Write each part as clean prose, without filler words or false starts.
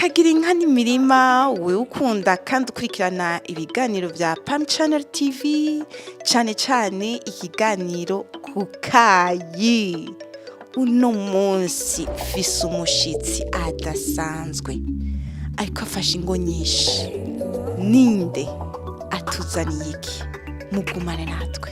Urakagira inka n'imirima, wewe ukunda kandi ukurikirana ibiganiro vya Pam Channel TV, cane cane ikiganiro Ku Kayi. Uno munsi mfise umushitsi adasanzwe, ariko afashe ingo nyinshi. Ninde? Atuzaniye iki? Mugumane natwe.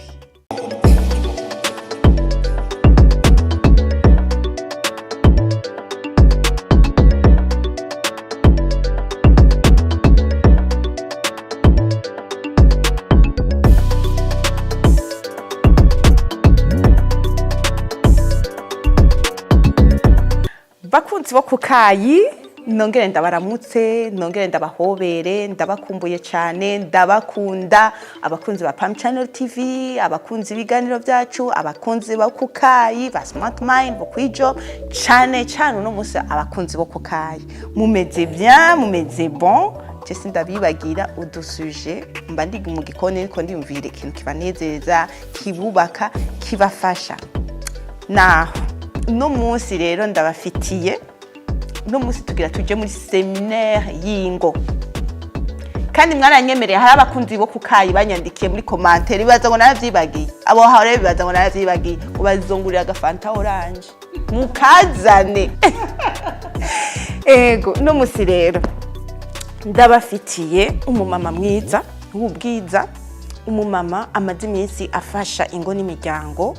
Bakunzi bo Kukayi, nongere ndabaramutse, nongere ndabahobere. Ndabakumbuye cyane, ndabakunda. Abakunzi ba Pam Channel TV, abakunzi b'ibiganiro byacu, abakunzi bo Kukayi, ba Smart Mind, bo kwijo, cyane cyane uno munsi abakunzi bo Kukayi, mumeze bien, mumeze bon. Je sindabibagira udusuje, mba ndi mu gikoni ariko ndiyumvira ikintu kibanezeza, kibubaka, kibafasha. Naho uno munsi rero ndabafitiye, uno munsi tugira tuje muri séminaire y'ingo. Kandi mwaranyemereye, hari abakunzi bo Kukayi banyandikiye muri commentaire, bibaza ngo naravyibagiye. Abo hore bibaza ngo naravyibagiye, ngo bazongurira agafanta orange, mukazane. Ego, uno munsi rero ndabafitiye umumama mwiza w'ubwiza, umumama amaze iminsi afasha ingo n'imiryango,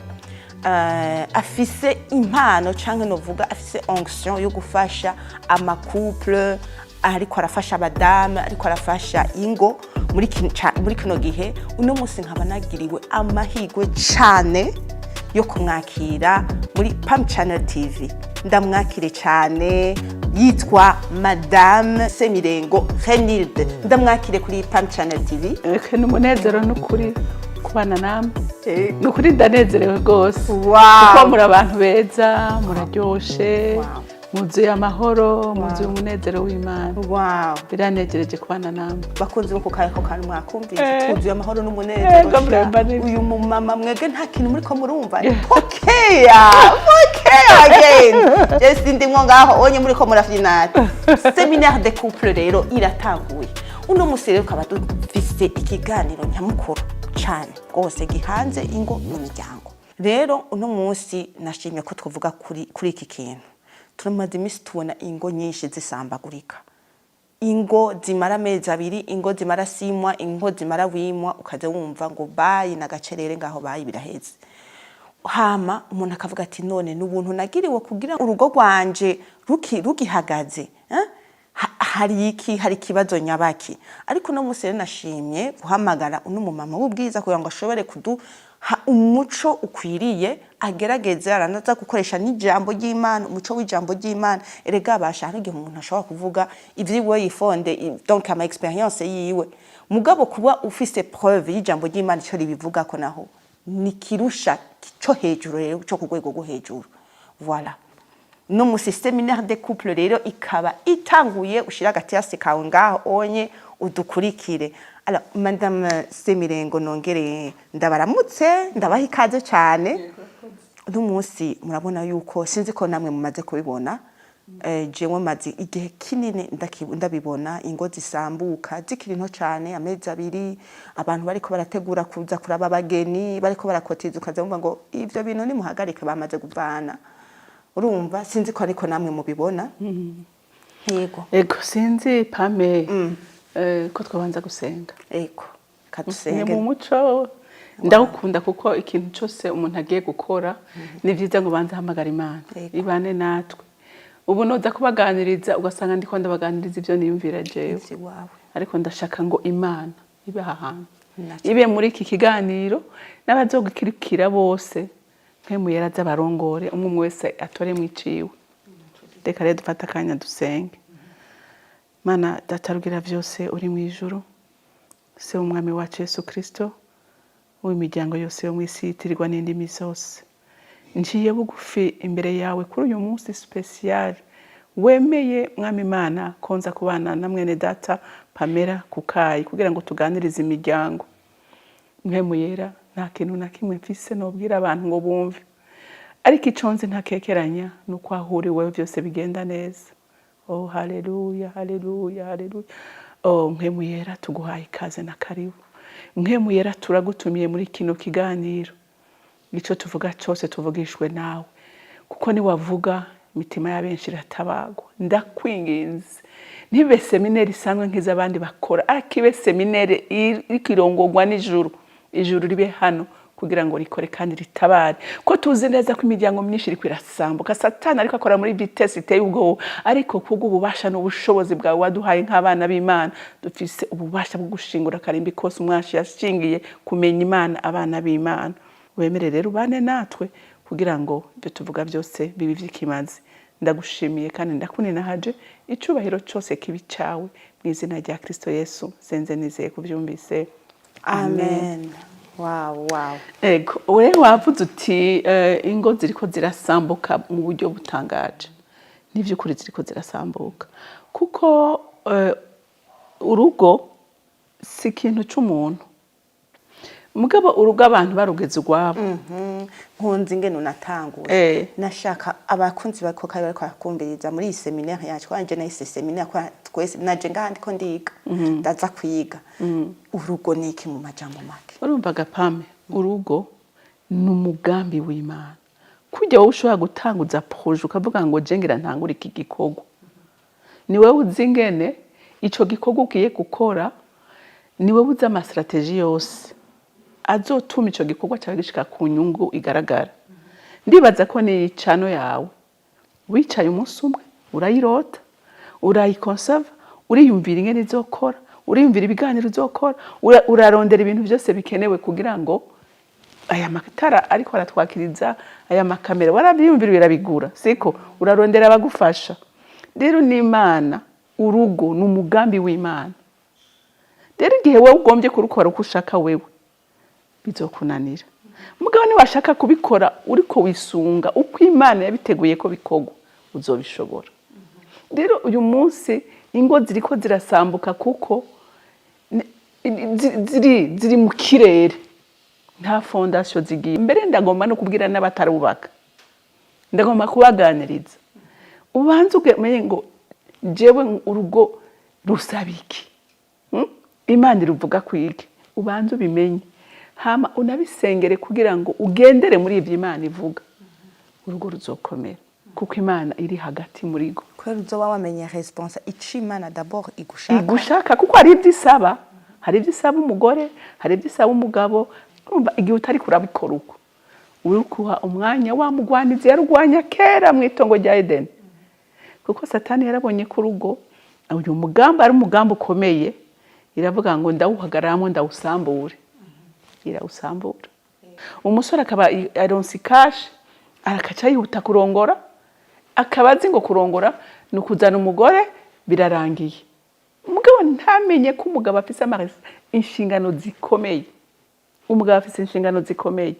afise impano, canke novuga afise onction yo gufasha ama couple, ariko arafasha abadamu, ariko arafasha ingo muri kino gihe. Uno munsi nkaba nagiriwe amahirwe cane yo kumwakira muri Pam Channel TV. Ndamwakire cyane, yitwa Madame Semirengo Renilde. Ndamwakire kuri Pam Channel TV. Eka, ni umunezero n'ukuri kubana namwe. Ni ukuri ndanezerewe rwose kuko muri abantu beza, muraryoshe, mwuzuye amahoro, mwuzuye umunezero w'Imana. Biranejereje kubana namwe. Bakunzi bo Kukayi, ko kantu mwakumvise? Twuzuye amahoro n'umunezero. Ego, sha. muremba nibyo. Uyu mumama mwebwe nta kintu muriko murumva. Pokea, pokea again. Je sindimwo ngaho onye muriko murafyinata. Séminaire de couple rero iratanguye uno musi. Rero ukaba dufise ikiganiro nyamukuru cane rwose gihanze ingo n'imiryango. Rero uno munsi nashimye ko twavuga kuri iki kintu. Turamaze iminsi tubona ingo nyinshi zisambagurika, ingo zimara amezi 2, ingo zimara 6 mois, ingo zimara 8 mois, ukaza wumva ngo bayi nagacerere ngaho, bayi biraheze. Hama umuntu akavuga ati: "None ni ubuntu nagiriwe kugira urugo rwanje rugihagaze, eh? Hari iki? Hari ikibazo nyabaki?" Ariko uno munsi rero nashimye guhamagara uno mumama w'ubwiza kugira ngo ashobore kuduha umuco ukwiriye, agerageze aranaza gukoresha n'ijambo ry'Imana, umuco w'ijambo ry'Imana. Erega abasha, hari igihe umuntu ashobora kuvuga ivyiwe yifonde, donc ama expérience yiwe, mugabo kuba ufise preuve y'ijambo ry'Imana ico ribivugako, naho ni kirusha cyo hejuru, rero cyo ku rwego rwo hejuru. Voilà, no musi séminaire de couple rero ikaba itanguye. Ushira agatiyasi kawe ngaho onye udukurikire. Alors, Madame Semirengo, nongere ndabaramutse, ndabaha ikaze cyane. Uno munsi murabona yuko, sinzi ko namwe mumaze kubibona, jewe maze igihe kinini ndabibona ingo zisambuka zikiri nto cyane, amezi 2, abantu bariko barategura kuza kuraba abageni, bariko barakotiza, ukaza wumva ngo ivyo bintu nimuhagarike, bamaze kuvana. Urumva, sinzi ko ariko namwe mubibona. Yego. Ego, sinzi Pame, ko twabanza gusenga. Yego. Ni Kadusenge. mu muco ndawukunda, kuko ikintu cyose umuntu agiye gukora ni byiza ngo banze ahamagara Imana ibane natwe. Ubu noza kubaganiriza ugasanga ndiko ndabaganiriza ibyo niyumvira jewe, Nzi wawe. ariko ndashaka ngo Imana ibe aha hantu, Naco. ibe muri iki kiganiro n'abazogikirikira bose, Mpwemu Yera abarongore, umwe umwe wese atore mwiciwe. Reka rero dufate akanya dusenge. Mana Data rugira byose uri mu ijuru, Se w'Umwami wacu Yesu Kristo, w'imiryango yose yo mu isi yitirirwa n'indimi zose, nciye bugufi imbere yawe kuri uyu munsi spécial wemeye, Mwami Imana, konza kubana na mwene data Pamela Kukayi kugira ngo tuganirize imiryango. Mpwemu Yera, nta kintu na kimwe mfise nobwira abantu ngo bumve, ariko ico nzi ntakekeranya ni uko aho uri wewe byose bigenda neza. Oh, haleluya, haleluya, haleluya! Oh, Mpwemu Yera, tuguhaye ikaze na karibu. Mpwemu Yera, turagutumiye muri kino kiganiro. Icyo tuvuga cyose tuvugishwe nawe, kuko niwavuga imitima ya benshi iratabagwa. Ndakwinginze, ntibe séminaire isanzwe nk'iz'abandi bakora, ariko ibe séminaire iriko irongorwa n'ijuru. Ijuru ribe hano kugira ngo rikore kandi ritabare, ko tuzi neza ko imiryango myinshi iriko irasambuka. Satani ariko akora muri vitesse iteye ubwoba, ariko kubw'ububasha n'ubushobozi bwawe waduhaye nk'abana b'Imana, dufise ububasha bwo gushingura akarimbi kose umwashi yashingiye kumenya Imana. Abana b'Imana, wemere rero ubane natwe kugira ngo ibyo tuvuga byose bibe ivy'ikimazi. Ndagushimiye kandi ndakuninahaje. Icubahiro cyose kibi cyawe, mu izina rya Kristo Yesu senze nizeye kubyumvise. Amen. Wow. Ego, we wavuze uti ingo ziriko zirasambuka mu buryo butangaje. N'ivy'ukuri ziriko zirasambuka, kuko urugo si ikintu c'umuntu, mugabo urugo abantu barugeze urwabo. Nkunze ingene unatanguye. Nashaka abakunzi ba Koka bariko barakumviriza muri iyi séminaire yacu, kwanje nahise séminaire kwa twese, naje ngaha ndiko ndiga, ndaza kwiga. Urugo ni iki mu majambo make? Urumva gapame, urugo ni umugambi w'Imana. Kujya wowe ushobora gutanguza projet ukavuga ngo je ngira ntangure iki gikorwa, ni wowe uzi ingene ico gikorwa ugiye gukora, ni wowe uzi ama stratégies yose azotuma ico gikorwa cyawe gishika ku nyungu igaragara. Ndibaza ko ni cano yawe wicaye umunsi umwe urayirota, urayikonseva, uriyumvira ingene izokora, uriyumvira ibiganiro uzokora, urarondera ibintu byose bikenewe kugira ngo aya matara ariko aratwakiriza, aya makamera, warabyiyumvira, birabigura, siko? Urarondera abagufasha. Rero n'Imana, urugo ni umugambi w'Imana. Rero igihe wowe ugombye kurukora uko ushaka wewe, bizokunanira. Mugabo niwashaka kubikora uriko wisunga uko Imana yabiteguye ko bikorwa, uzobishobora. Rero uyu munsi ingo ziriko zirasambuka kuko ziri mu kirere, nta fondation zigiye. Mbere ndagomba no kubwira n'abatarubaka, ndagomba kubaganiriza, ubanze umenye ngo jewe urugo rusaba iki? Imana iruvuga kwiki? Ubanze ubimenye, hama unabisengere kugira ngo ugendere muri ibyo Imana ivuga. Urugo ruzokomera kuko Imana iri hagati muri go. Kubera uzoba wamenye responsa ico Imana d'abord igushaka. Igushaka, kuko hari ibyo isaba, hari ibyo isaba umugore, hari ibyo isaba umugabo. Urumva, igihe utari kurabikora uko, uri kuha umwanya wa mugwanizi yarugwanya kera mu itongo rya Edeni, kuko Satani yarabonye ko urugo uyu mugambi ari umugambi ukomeye, iravuga ngo ndawuhagararamo ndawusambure. Irawusambura. Umusore akaba aronse i cash, arakaca yihuta kurongora, akaba azi ngo kurongora ni ukuzana umugore birarangiye. Umugabo ntamenye ko umugabo afise inshingano zikomeye. Umugabo afise inshingano zikomeye,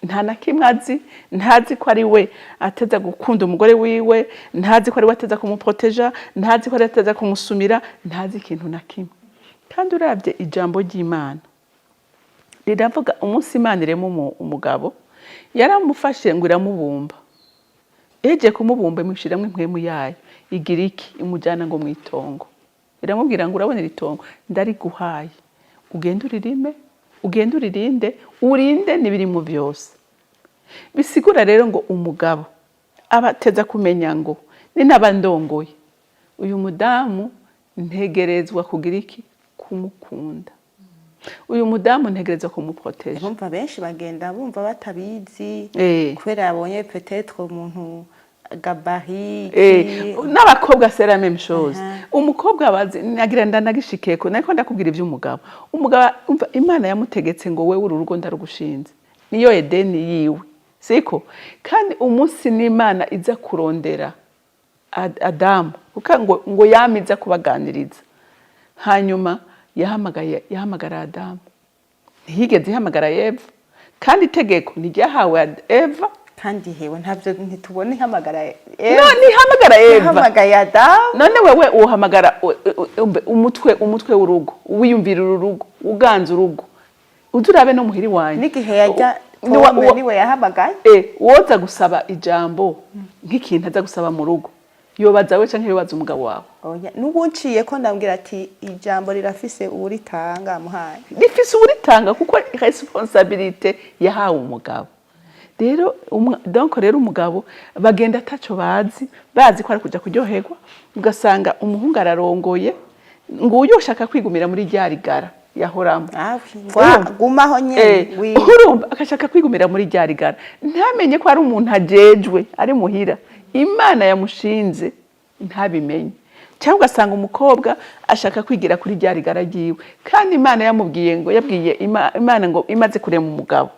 nta na kimwe azi. Ntazi ko ari we ateza gukunda umugore wiwe, ntazi ko ari we ateza kumuproteja, ntazi ko ari we ateza kumusumira, ntazi ikintu na kimwe. Kandi uravye ijambo ry'Imana riravuga, umunsi Imana irema umugabo, yaramufashe ngo iramubumba. Ihejeje kumubumba, imushiramwo impwemu yayo, igira iki? Imujyana ngo mu itongo, iramubwira ngo urabona iri tongo ndariguhaye, ugende uririme, ugende uririnde, urinde n'ibirimo byose. Bisigura rero ngo umugabo aba ateza kumenya ngo ninaba ndongoye uyu mudamu, ntegerezwa kugira iki? Kumukunda. Uyu mudamu ntegerezwa kumuproteja. Bumva benshi bagenda bumva batabizi, kubera yabonye peut-être umuntu gabarit. N'abakobwa c'est la même chose. Umukobwa abazi nagira ndanagishikeko, nariko ndakubwira ivy'umugabo. Umugabo, umva, Imana yamutegetse ngo wewe uru rugo ndarugushinze, niyo Edeni yiwe, siko? Kandi umunsi n'Imana iza kurondera Adamu, kuko ngo yamiza kubaganiriza, hanyuma yahamagaye, yahamagara Adamu, ntiyigeze ihamagara Eva. Kandi itegeko ntiryahawe Eva. Kandi hewe ntabyo ntitubona ihamagara. No, ntihamagara Eva. Ihamagaye Adamu. None wewe uhamagara umutwe w'urugo, wiyumvira urugo, uganza urugo, uze urabe no muhiri wanjye. N'igihe yajya pome niwe yahamagaye. Woza gusaba ijambo nk'ikintu aza gusaba mu rugo. Yobaza we canke yobaza umugabo wawe? Oya, n'ubu nciye ko ndambwira ati ijambo rirafise uwuritanga muhaye. Rifise uwuritanga, kuko responsabilité yahawe umugabo. Rero donc rero umugabo bagenda ataco bazi, bazi ko ari kuja kuryoherwa. Ugasanga umuhungu ararongoye, nguyu ushaka kwigumira muri rya rigara yahoramo. Urumva? Gumaho nyene. Urumva agashaka kwigumira muri rya rigara, ntamenye ko ari umuntu ajejwe ari muhira Imana yamushinze, ntabimenye. Cyangwa ugasanga umukobwa ashaka kwigira kuri rya rigara ryiwe, kandi Imana yamubwiye ngo, yabwiye Imana ngo imaze kurema umugabo,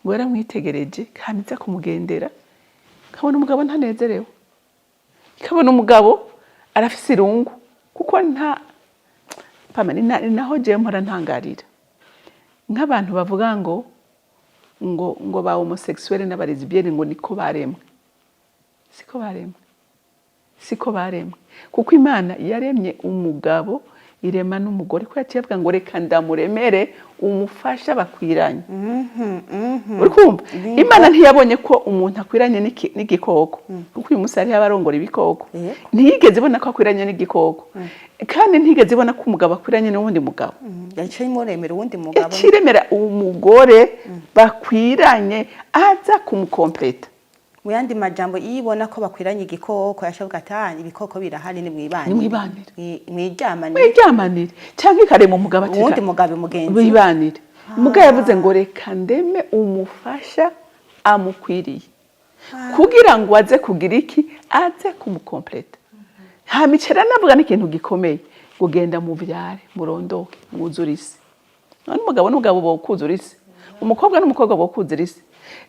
ngo yaramwitegereje kandi iza kumugendera, ikabona umugabo ntanezerewe, ikabona umugabo arafise irungu, kuko nta pama ni naho jewe mpora ntangarira nk'abantu bavuga ngo ba homosexuel n'aba lesbiennes ngo niko baremwe. Siko baremwe, siko baremwe, kuko Imana yaremye umugabo, irema n'umugore, ko yaciye avuga ngo reka ndamuremere umufasha bakwiranye. Uri kumva, Imana ntiyabonye ko umuntu akwiranye n'igikoko, kuko uyu munsi hariho abarongora ibikoko. Ntiyigeze ibona ko akwiranye n'igikoko, kandi ntiyigeze ibona ko umugabo akwiranye n'uwundi mugabo. Yaciye imuremera uwundi mugabo. Yakiremera umugore bakwiranye, aza kumukompleta. Mu yandi majambo, iyo ibona ko bakwiranye igikoko, yashoboka ati: "Ah, ibikoko birahari, nimwibanire." Nimwibanire. Mwijyamanire. Mwijyamanire, cyangwa ikarema umugabo ati uwundi mugabo mugenzi. Wibanire. Mugabo yavuze ngo reka ndeme umufasha amukwiriye, kugira ngo aze kugira iki? Aze kumukompleta. Hama navuga n'ikintu gikomeye ngo genda muvyare, murondoke, mwuzure isi. None umugabo n'umugabo bokuzura isi? Umukobwa n'umukobwa bokuzura isi?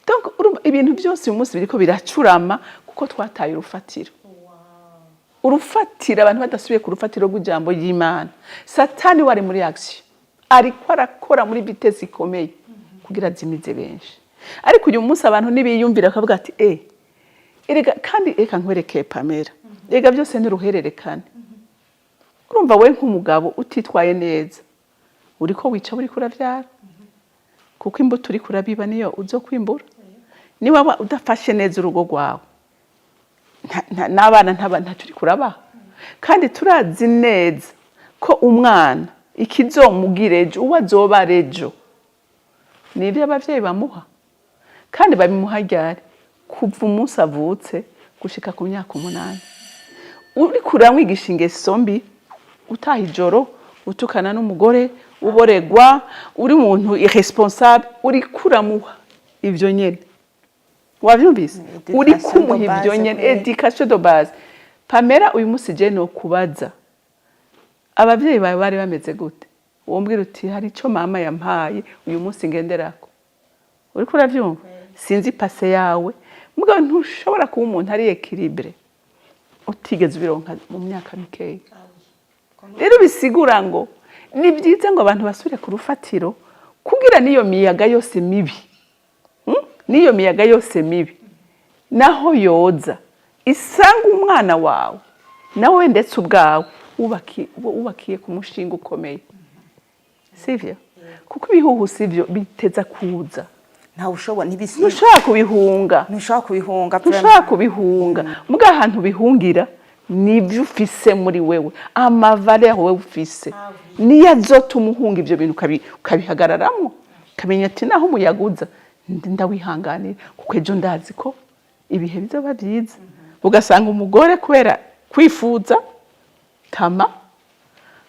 Donc urumva, ibintu byose uyu munsi biriko biracurama kuko twataye urufatiro. Urufatiro, abantu badasubiye ku rufatiro rw'ijambo ry'Imana, Satani wari muri action, ariko arakora muri vitesse ikomeye kugira azimize benshi. Ariko uyu munsi abantu nibiyumvira bakavuga ati erega kandi reka nkwereke Pamela, rega byose ni uruhererekane. Urumva, we nk'umugabo utitwaye neza, uriko wica, uriko uravyara, kuko imbuto uriko urabiba niyo uzokwimbura. Niba udafashe neza urugo rwawe, n'abana ntacyo uriko urabaha. Kandi turazi neza ko umwana ikizomugira ejo, uwo azoba ari ejo, ni ibyo abavyeyi bamuha. Kandi babimuha ryari? Kuva umunsi avutse gushika ku myaka 8. Uriko uramwigisha ingeso mbi, utaha ijoro, utukana n'umugore, uboregwa, uri umuntu irresponsable, uriko uramuha ivyo nyene. Wavyumvise? Uri Éducation kumuha de ivyo base, nyene. kweli. Éducation de base. Pamela, uyu munsi je no kubaza abavyeyi bawe bari bameze gute, wombwira uti hari ico mama yampaye uyu munsi ngenderako. Uriko uravyumva? Sinzi passé yawe, mugabo ntushobora kuba umuntu ari équilibré utigeze ubironka mu myaka mikeya. Rero bisigura ngo ni byiza ngo abantu basubire ku rufatiro, kugira n'iyo miyaga yose mibi, N'iyo miyaga yose mibi naho yoza isanga umwana wawe nawe ndetse ubwawe wubakiye ku mushinga ukomeye, sivyo? Kuko ibihuhusi byo biteza kuza. Ntawe ushobora, ntibisi. Ntushobora kubihunga. Ntushobora kubihunga. Ntushobora kubihunga. Muga ahantu bihungira nibyo ufise muri wewe, ama valeurs wewe ufise niyo azotuma uhunga ivyo bintu, ukabihagararamwo, ukamenya ati naho umuyaga uza ndawihanganira, kuko ejo ndazi ko ibihe bizoba byiza. Ugasanga umugore kubera kwifuza tama,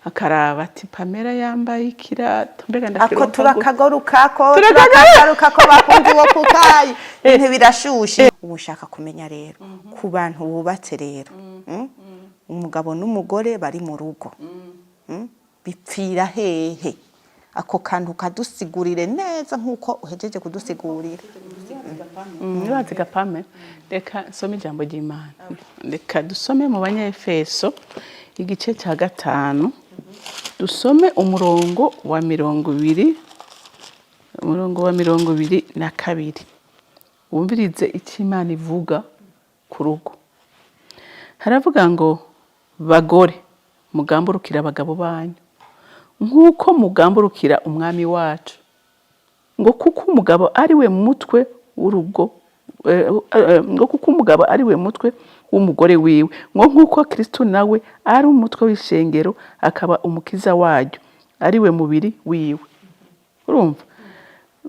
akaraba ati Pamela yambaye ikirato, mbega ako ndakironka gute? Turakagarukako. Turakagarukako. Turakagarukako, bakunzi bo kukayi, ibintu birashushe. Ubu ushaka kumenya rero ku bantu bubatse rero, Umugabo n'umugore bari mu rugo, Bipfira hehe? Ako kantu kadusigurire neza nk'uko uhejeje kudusigurira. Urazi gapame, reka nsome ijambo ry'Imana. Reka dusome mu Banyefeso igice cya 5, dusome umurongo wa 20, umurongo wa 22, wumvirize icyo Imana ivuga ku rugo. Haravuga ngo: "Bagore, mugamburukira abagabo banyu nk'uko mugamburukira Umwami wacu, ngo kuko umugabo ari we mutwe w'urugo, ngo kuko umugabo ari we mutwe." w'umugore wiwe, ngo nk'uko Kristo nawe ari umutwe w'ishengero, akaba umukiza waryo, ari we mubiri wiwe. Urumva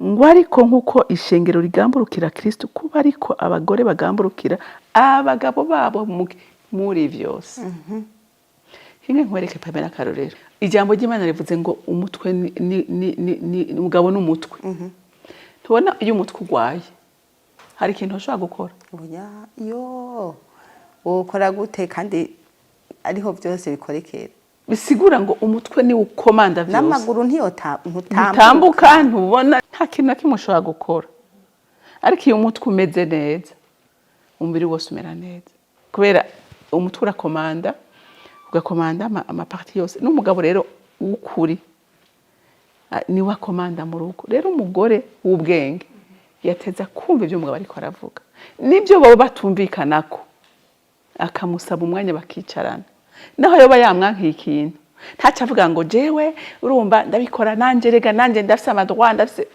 ngo ariko nk'uko ishengero rigamburukira Kristo, kuba ariko abagore bagamburukira abagabo babo muri vyose. Hinge nkwereke, Pamela, akarorero. Ijambo ry'Imana rivuze ngo umutwe ni umugabo n'umutwe. Ntubona iyo umutwe urwaye hari ikintu ushobora gukora? Oya, yo wokora gute kandi ariho byose bikorekera? Bisigura ngo umutwe niwo ukomanda vyose. N'amaguru ntutambuka. Ntutambuka, ntubona, nta kintu na kimwe ushobora gukora. Ariko iyo umutwe umeze neza, umubiri wose umera neza, kubera umutwe urakomanda, ugakomanda ama parties yose. N'umugabo rero w'ukuri niwe akomanda mu rugo. Rero umugore w'ubwenge yateza kumva ibyo umugabo ariko aravuga, n'ibyo baba batumvikanako akamusaba umwanya bakicarana. Naho yoba yamwankiye ikintu, ntaco avuga ngo jewe urumva ndabikora nanje, rega nanje ndafise ama droits, ndafise.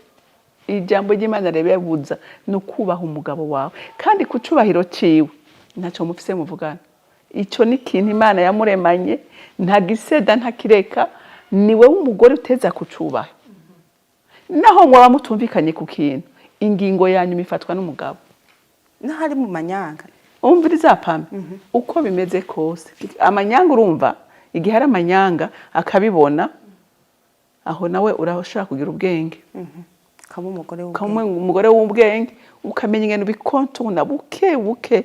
Ijambo ry'Imana ribebuza ni ukubaha umugabo wawe, kandi ku cubahiro ciwe ntaco mufise muvugana. Ico ni ikintu Imana yamuremanye, ntagiseda, ntakireka. Ni wewe umugore uteza kucubaha. Naho mwaba mutumvikanye ku kintu, ingingo ya nyuma ifatwa n'umugabo. N'ahari mu manyanga? Umviriza, Pame, uko bimeze kose, amanyanga, urumva igihe ari amanyanga akabibona, aho nawe urashobora kugira ubwenge. Ukaba umugore ukaba w'ubwenge. Umugore w'ubwenge, ukamenya ingene ubikontona buke buke,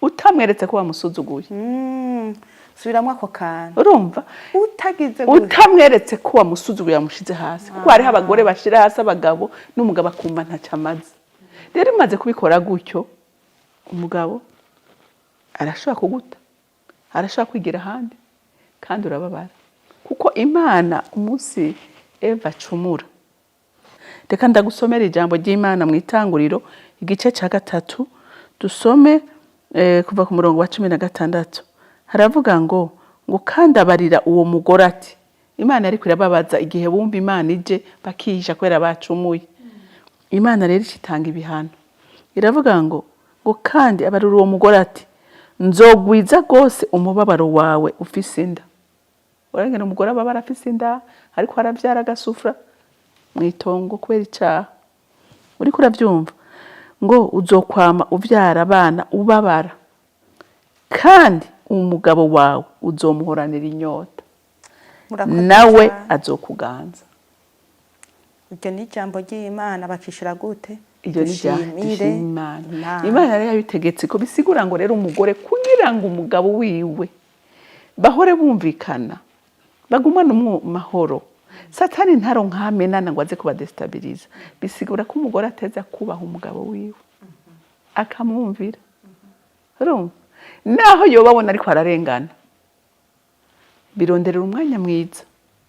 utamweretse ko wamusuzuguye. Subiramwo ako kantu. Urumva? Utagize gute? Utamweretse ko wamusuzuguye, wamushize hasi, kuko hariho abagore bashira hasi abagabo, n'umugabo akumva ntacyo amaze. Rero umaze kubikora gutyo, umugabo arashobora kuguta, arashobora kwigira ahandi, kandi urababara, kuko Imana umunsi Eva acumura. Reka ndagusomera ijambo ry'Imana mu Itanguriro, igice cya 3, dusome kuva ku murongo wa 16. Haravuga ngo kandi abarira uwo mugore ati, Imana ariko irababaza igihe bumva Imana ije bakihisha kubera bacumuye. Imana rero itanga ibihano. Iravuga ngo kandi abarira uwo mugore ati: "Nzogwiza rwose umubabaro wawe ufise inda." Urengera umugore ababara afise inda, ariko aravyara, agasufura mw'itongo kubera icaha. Uriko uravyumva ngo uzokwama uvyara abana ubabara, kandi umugabo wawe uzomuhoranira inyota, Murakoze nawe cyane. azokuganza. Iryo ni ijambo ry'Imana. Bakishura gute? Iryo ni rya Dushimire dushima Imana. Imana. Imana rero yabitegetse ko bisigura ngo rero umugore, kugira ngo umugabo wiwe bahore bumvikana, bagumane mahoro, Satani ntaronkamenana ngo aze kubadestabiliza, bisigura ko umugore ateza kubaha umugabo wiwe, akamwumvira. Urumva, naho yoba abona ariko ararengana, bironderera umwanya mwiza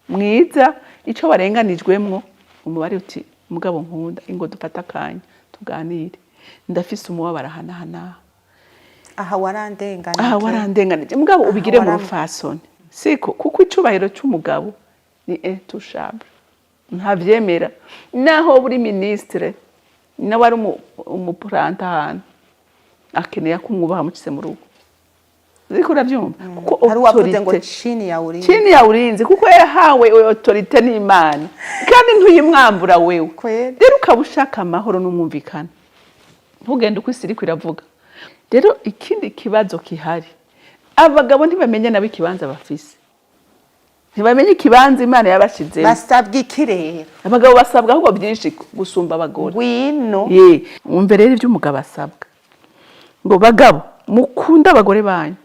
mwiza ico barenganijwemwo, umubare uti: "Mugabo nkunda, ingo dufate akanya tuganire, ndafise umubabaro aha n'aha n'aha." Aha warandenganije. Aha warandenganije. Mugabo Aha ubigire mu rufasoni, siko? Kuko icubahiro c'umugabo ni intouchable, ntavyemera. Naho buri ministre nawe ari umupuranta ahantu, akeneye ko umwubaha mucize mu rugo. Uriko uravyumva? Kuko Hari uwavuze ngo autorité chini ya ulinzi. Chini ya ulinzi, kuko yahawe autorité n'Imana, kandi ntuyimwambura wewe. Kweli. Rero ukaba ushaka amahoro n'umwumvikano, ntugende uko isi iriko iravuga. Rero ikindi kibazo kihari, abagabo ntibamenya nabo ikibanza bafise, ntibamenya ikibanza Imana yabashizemo. Basabwa iki rero? Abagabo basabwa ahubwo byinshi gusumba abagore. Ngwino. Ye, wumve rero ibyo umugabo asabwa, ngo bagabo, mukunde abagore banyu.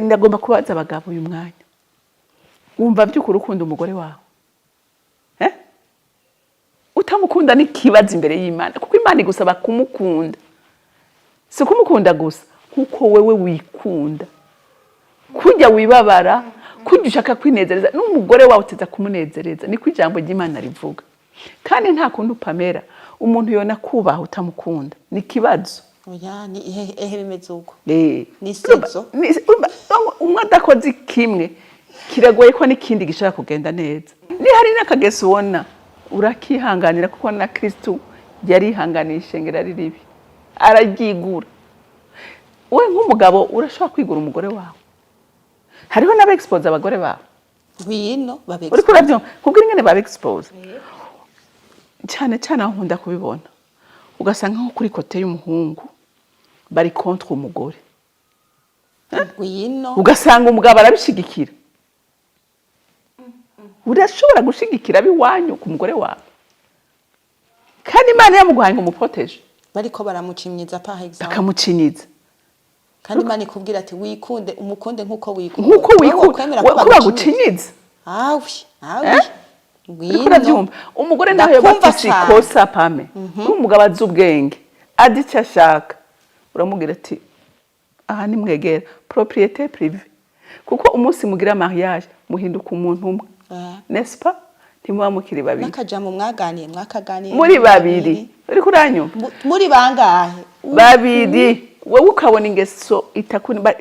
Ndagomba kubaza abagabo uyu mwanya: wumva by'ukuri ukunda umugore wawe? Eh? Utamukunda n'ikibazo imbere y'Imana, kuko Imana igusaba kumukunda. Si kumukunda gusa, nkuko wewe wikunda, kujya wibabara, kujya ushaka kwinezereza, n'umugore wawe uteza kumunezereza. Niko ijambo ry'Imana rivuga. Kandi nta kundi upamera umuntu yona kubaha utamukunda, ni ikibazo. Oya, ni ehe bimeze uko? Ni sizo. Urumva, umwe adakoze kimwe, kiragoye ko n'ikindi gishobora kugenda neza. Ni hari n'akageso ubona, urakihanganira, kuko na Kristu yarihanganiye ishengero ari ribi. Araryigura. We nk'umugabo urashobora kwigura umugore wawe. Hariho n'aba expose abagore babo. Ngwino babe. Uriko urabyumva? Kubwira ingene baba expose, cyane cyane aho nkunda kubibona, ugasanga nko kuri côté y'umuhungu bari contre umugore. Ngwino. Ugasanga umugabo arabishigikira. Urashobora gushigikira ab'iwanyu ku mugore wawe, kandi Imana yamuguhaye ngo umu protéger? Bariko baramucinyiza, par exemple. Bakamucinyiza. Kandi Imana ikubwira ati: "Wikunde, umukunde nk'uko wikunda." Nk'uko Wowe wikunda. wokwemera ko Ko bagucinyiza? bagucinyiza? Awi awi. Eh? Ngwino. Uriko urabyumva? Umugore nawe yoba Ndakumva afise cane. ikosa, pame n'umugabo azi ubwenge, azi icyo ashaka, uramubwira ati: "Aha nimwegera propriété privée." Kuko umunsi mugira mariage muhinduka umuntu umwe. N'est-ce pas? Ntimuba mukiri babiri. N'akajambo mwaganiye, mwakaganiye muri babiri. Uriko uranyumva? Muri bangahe? Babiri. Wowe ukabona ingeso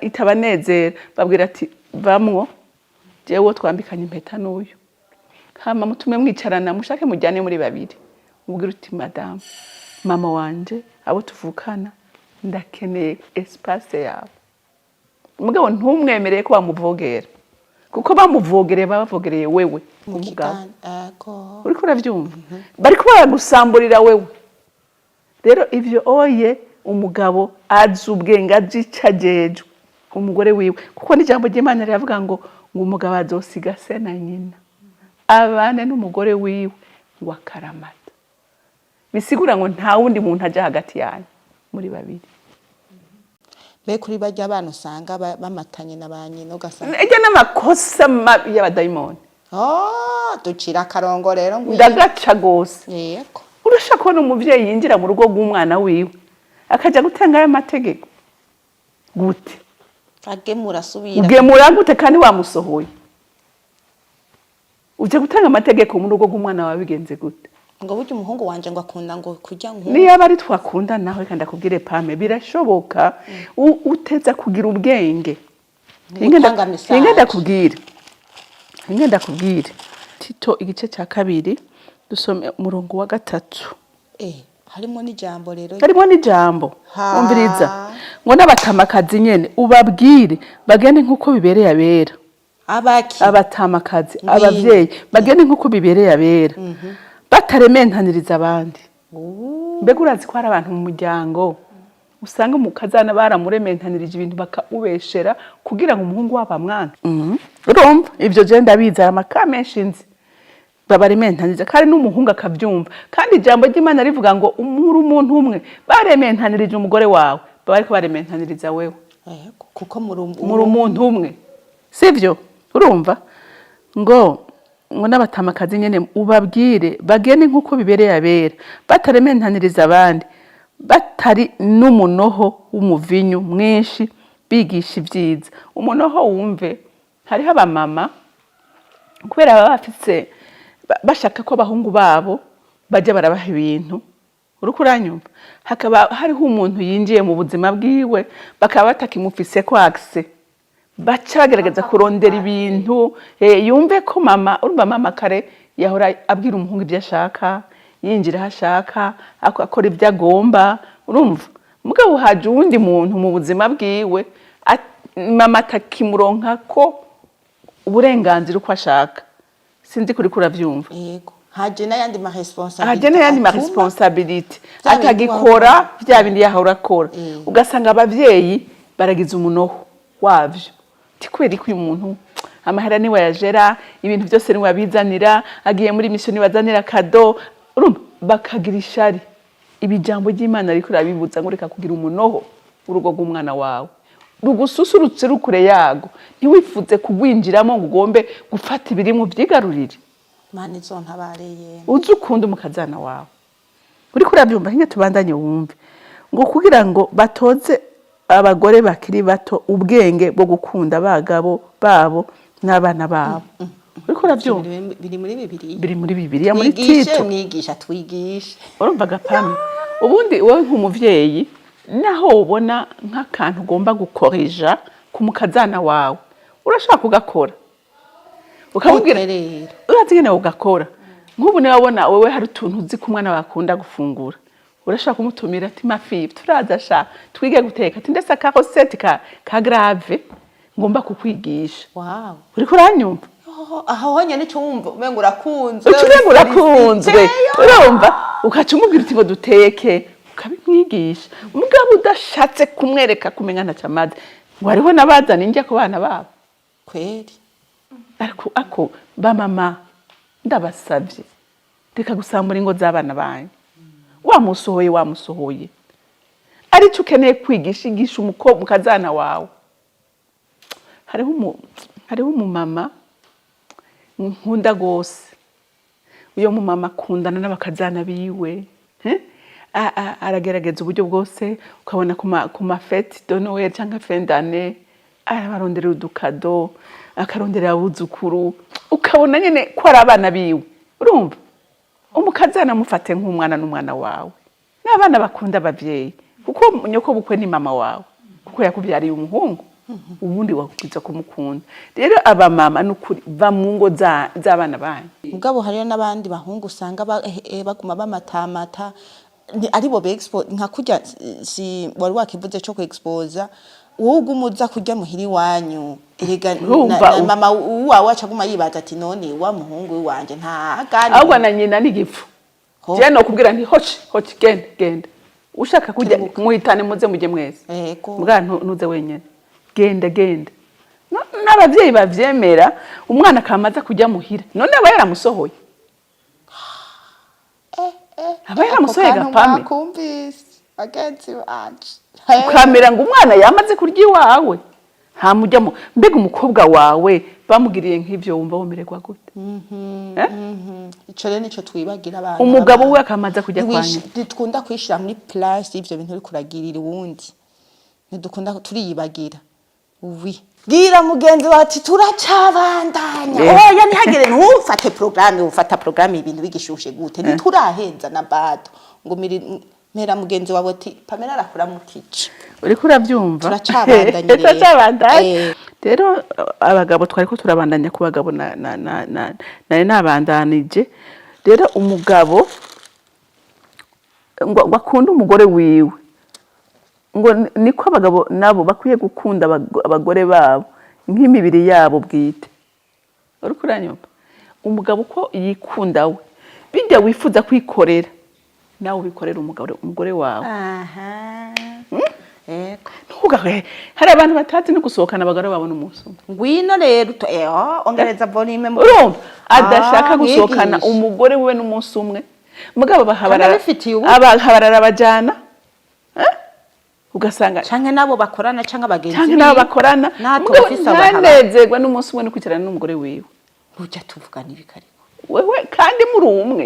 itabanezera, babwira ati: "Vamwo, jewe twambikanye impeta n'uyu." Hama mutume mwicarana, mushake mujyane muri babiri, ubwira uti: "Madamu, mama wanje, abo tuvukana, ndakeneye espace yawe." Mugabo ntumwemereye ko bamuvogera, kuko bamuvogereye baba bavogereye wewe Mu umugabo. Ego. Uriko uravyumva? Bariko baragusamburira wewe. Rero ivyo oye, umugabo azi ubwenge, azi ico ajejwe umugore wiwe, kuko n'ijambo ry'Imana riravuga ngo umugabo azosiga se na nyina, abane n'umugore wiwe ngo akaramata. Bisigura ngo nta wundi muntu aja hagati yanyu muri babiri. Be kuri barya bana usanga bamatanye na ba nyina, ugasanga Ejya n'amakosa mabi y'abadayimoni. Oh, ducira akarongo rero, ngwino. Ndagaca gose. Yego. Urashaka kubona umuvyeyi yinjira mu rugo rw'umwana wiwe akaja gutanga ayo mategeko gute? Agemura asubira. Ugemura gute kandi wamusohoye? Uje gutanga amategeko mu rugo rw'umwana wawe bigenze gute? Ngo burya umuhungu wanje ngo akunda ngo kurya nku Niyo aba ari twakunda nawe, kandi akubwire, pame, birashoboka. Uteza kugira ubwenge. Gutanga message. Hinga ndakubwire, hinga ndakubwire. Tito igice cya kabiri, dusome umurongo wa 3. Harimo n'ijambo rero. Harimo n'ijambo. Ha. Umviriza, ngo n'abatamakazi nyene ubabwire bagende nk'uko bibereye abera. Abaki? Abatamakazi. Ngwino. Abavyeyi bagende nk'uko bibereye abera, batarementaniriza abandi. Mbega urazi ko hari abantu mu muryango usanga mu kazana baramurementanirije ibintu, bakamubeshera kugira ngo umuhungu wabo amwanke? Urumva, ivyo je ndabizi, hari amaka menshi nzi babarementaniriza, kandi n'umuhungu akavyumva. Kandi ijambo ry'Imana rivuga ngo umuri umuntu umwe. Barementanirije umugore wawe, baba bariko barementaniriza wewe. Yego, kuko muri Muri umuntu umwe, sivyo? Urumva ngo n'abatamakazi nyene ubabwire bagende nk'uko bibereye abera, batarementaniriza abandi, batari n'umunoho w'umuvinyu mwinshi, bigisha ibyiza. Umunoho, wumve, hariho abamama kubera baba bafise bashaka ko abahungu babo bajya barabaha ibintu. Uriko uranyumva? Hakaba hariho umuntu yinjiye mu buzima bwiwe, bakaba batakimufise ko accès, baca bagerageza kurondera ibintu, yumve ko mama, urumva, mama kare yahora abwira umuhungu ibyo ashaka, yinjira aho ashaka, akora ibyo agomba. Urumva, mugabo haje uwundi muntu mu buzima bwiwe, mama atakimuronka ko uburenganzira uko ashaka. Sinzi kuri kuravyumva. Yego, haje n'ayandi ma responsabilité. Haje n'ayandi ma responsabilité. Bya bindi Atagikora wahora- bya bindi yahora akora. Ugasanga abavyeyi baragize umunoho wavyo, ti kubera ko uyu muntu amahera niwe yajera, ibintu byose niwe abizanira, agiye muri mission niwe azanira cadeau. Urumva, bakagira ishari. Ibi jambo ry'Imana riko rirabibuza ngo reka kugira umunoho urugo rw'umwana wawe, rugususurutse rukure yago, ntiwifuze kugwinjiramo ngo ugombe gufata ibirimo vyigarurire. Mana izontabareye. Uzi ukunda umukazana wawe. Uriko urabyumva? Hinge tubandanye wumve, ngo kugira ngo batoze abagore bakiri bato ubwenge bwo gukunda abagabo babo n'abana babo. Uriko urabyumva? Biri muri Bibiliya. Biri muri Bibiliya, muri Twigishe. Tito. Mwigisha, twigishe. Urumva gapame, ubundi wowe nk'umuvyeyi, naho ubona nk'akantu ugomba gukorija ku mukazana wawe, urashaka kugakora, ukamubwira. Gute rero? Urazi ingene ugakora. Nk'ubu niba wabona wewe hari utuntu uzi ko umwana wakunda gufungura, Urashobora kumutumira ati: "Ma fille, turaza sha twige guteka," ati: "Ndetse aka recette ka grave ngomba kukwigisha." Uriko uranyumva? Oh, aho honyene ico wumva umengo urakunzwe. Uca umengo urakunzwe, urumva, ukaca umubwira uti ngo duteke, ukabimwigisha, mugabo udashatse kumwereka kumenya ntacyo amaze. Ngo hariho n'abazana indya ku bana babo. Kweri. Ariko ako bamama, ndabasavye, reka gusambura ingo z'abana banyu. Wamusohoye, wamusohoye, aricyo ukeneye kwigisha, igisha umukobwa mukazana wawe. Hariho umumama nkunda gose. Uyo mumama akundana n'abakazana biwe, eh? Aragerageza uburyo bwose, ukabona ku ma fêtes de Noël cyangwa fin d'année arabaronderera udu cadeaux, akaronderera abuzukuru, ukabona nyene ko ari abana biwe. Urumva, umukazana mufate nk'umwana n'umwana wawe, n'abana bakunda abavyeyi, kuko nyoko bukwe ni mama wawe, kuko yakubyariye umuhungu, ubundi wakwiza kumukunda. Rero abamama, nukuri, va mu ngo z'abana banyu. Mugabo hariyo n'abandi bahungu usanga baguma bamatamata, aribo be-expose nka kurya si wari wakivuze co ku-exposa. Wowe uguma uza kurya muhira iwanyu, erega Urumva na mama uwawe aca aguma yibaza ati: "None wa muhungu wanje ntagani?" Ahubwo na nyina n'igipfu. Ho. Je nokubwira nti: "Hoci hoci, genda, genda, ushaka kurya muhitane, muze mujye mwese." Mbwa ntuze wenyene, genda, genda. N'abavyeyi bavyemera, umwana akamaza kujya muhira, none aba yaramusohoye, aba yaramusohoye. Ako kantu gapame. mwakumvise, bagenzi banje? Ukamera ngo umwana yamaze kurya iwawe, ntamujyamo. Mbega umukobwa wawe bamugiriye nk'ivyo, wumva womererwa gute? Eh? Ico rero nico twibagira abana. Umugabo we akamaza kujya kwa nyina. Ntidukunda kwishira muri place y'ivyo bintu uriko uragirira uwundi, ntidukunda, turiyibagira. Wi bwira mugenzi wawe ati: "Turacabandanya." Oya, ntihagire ntufate programme, ufata programme ibintu bigishushe gute? Ntiturahenza na bato ngo mera mugenzi wawe ati: "Pamela arakuramukije." Uriko urabyumva? Turacabandanya rero. Turacabandanya. Rero abagabo, twariko turabandanya ku bagabo, na na na na nari nabandanije. Rero umugabo ngo akunde umugore wiwe, ngo niko abagabo nabo bakwiye gukunda abagore babo nk'imibiri yabo bwite. Uriko uranyumva? Umugabo uko yikunda we, bijya wifuza kwikorera, nawe ubikorera umugore wawe. Aha, yego. Ntugahe, hari abantu batazi no gusohokana abagore babo n'umunsi umwe. Ngwino rero ongereza volume Urumva, adashaka gusohokana mwigisha. umugore wiwe n'umunsi umwe, mugabo Kandi abifitiye ubu. abahabarara bajana, eh? Ugasanga canke nabo bakorana canke abagenzi canke nabo biwe. bakorana. Natwe Mugabo bafise abahaba. ntanezerwe n'umunsi umwe no kwicarana n'umugore wiwe. Burya tuvugana ibikariko. Wewe kandi muri umwe.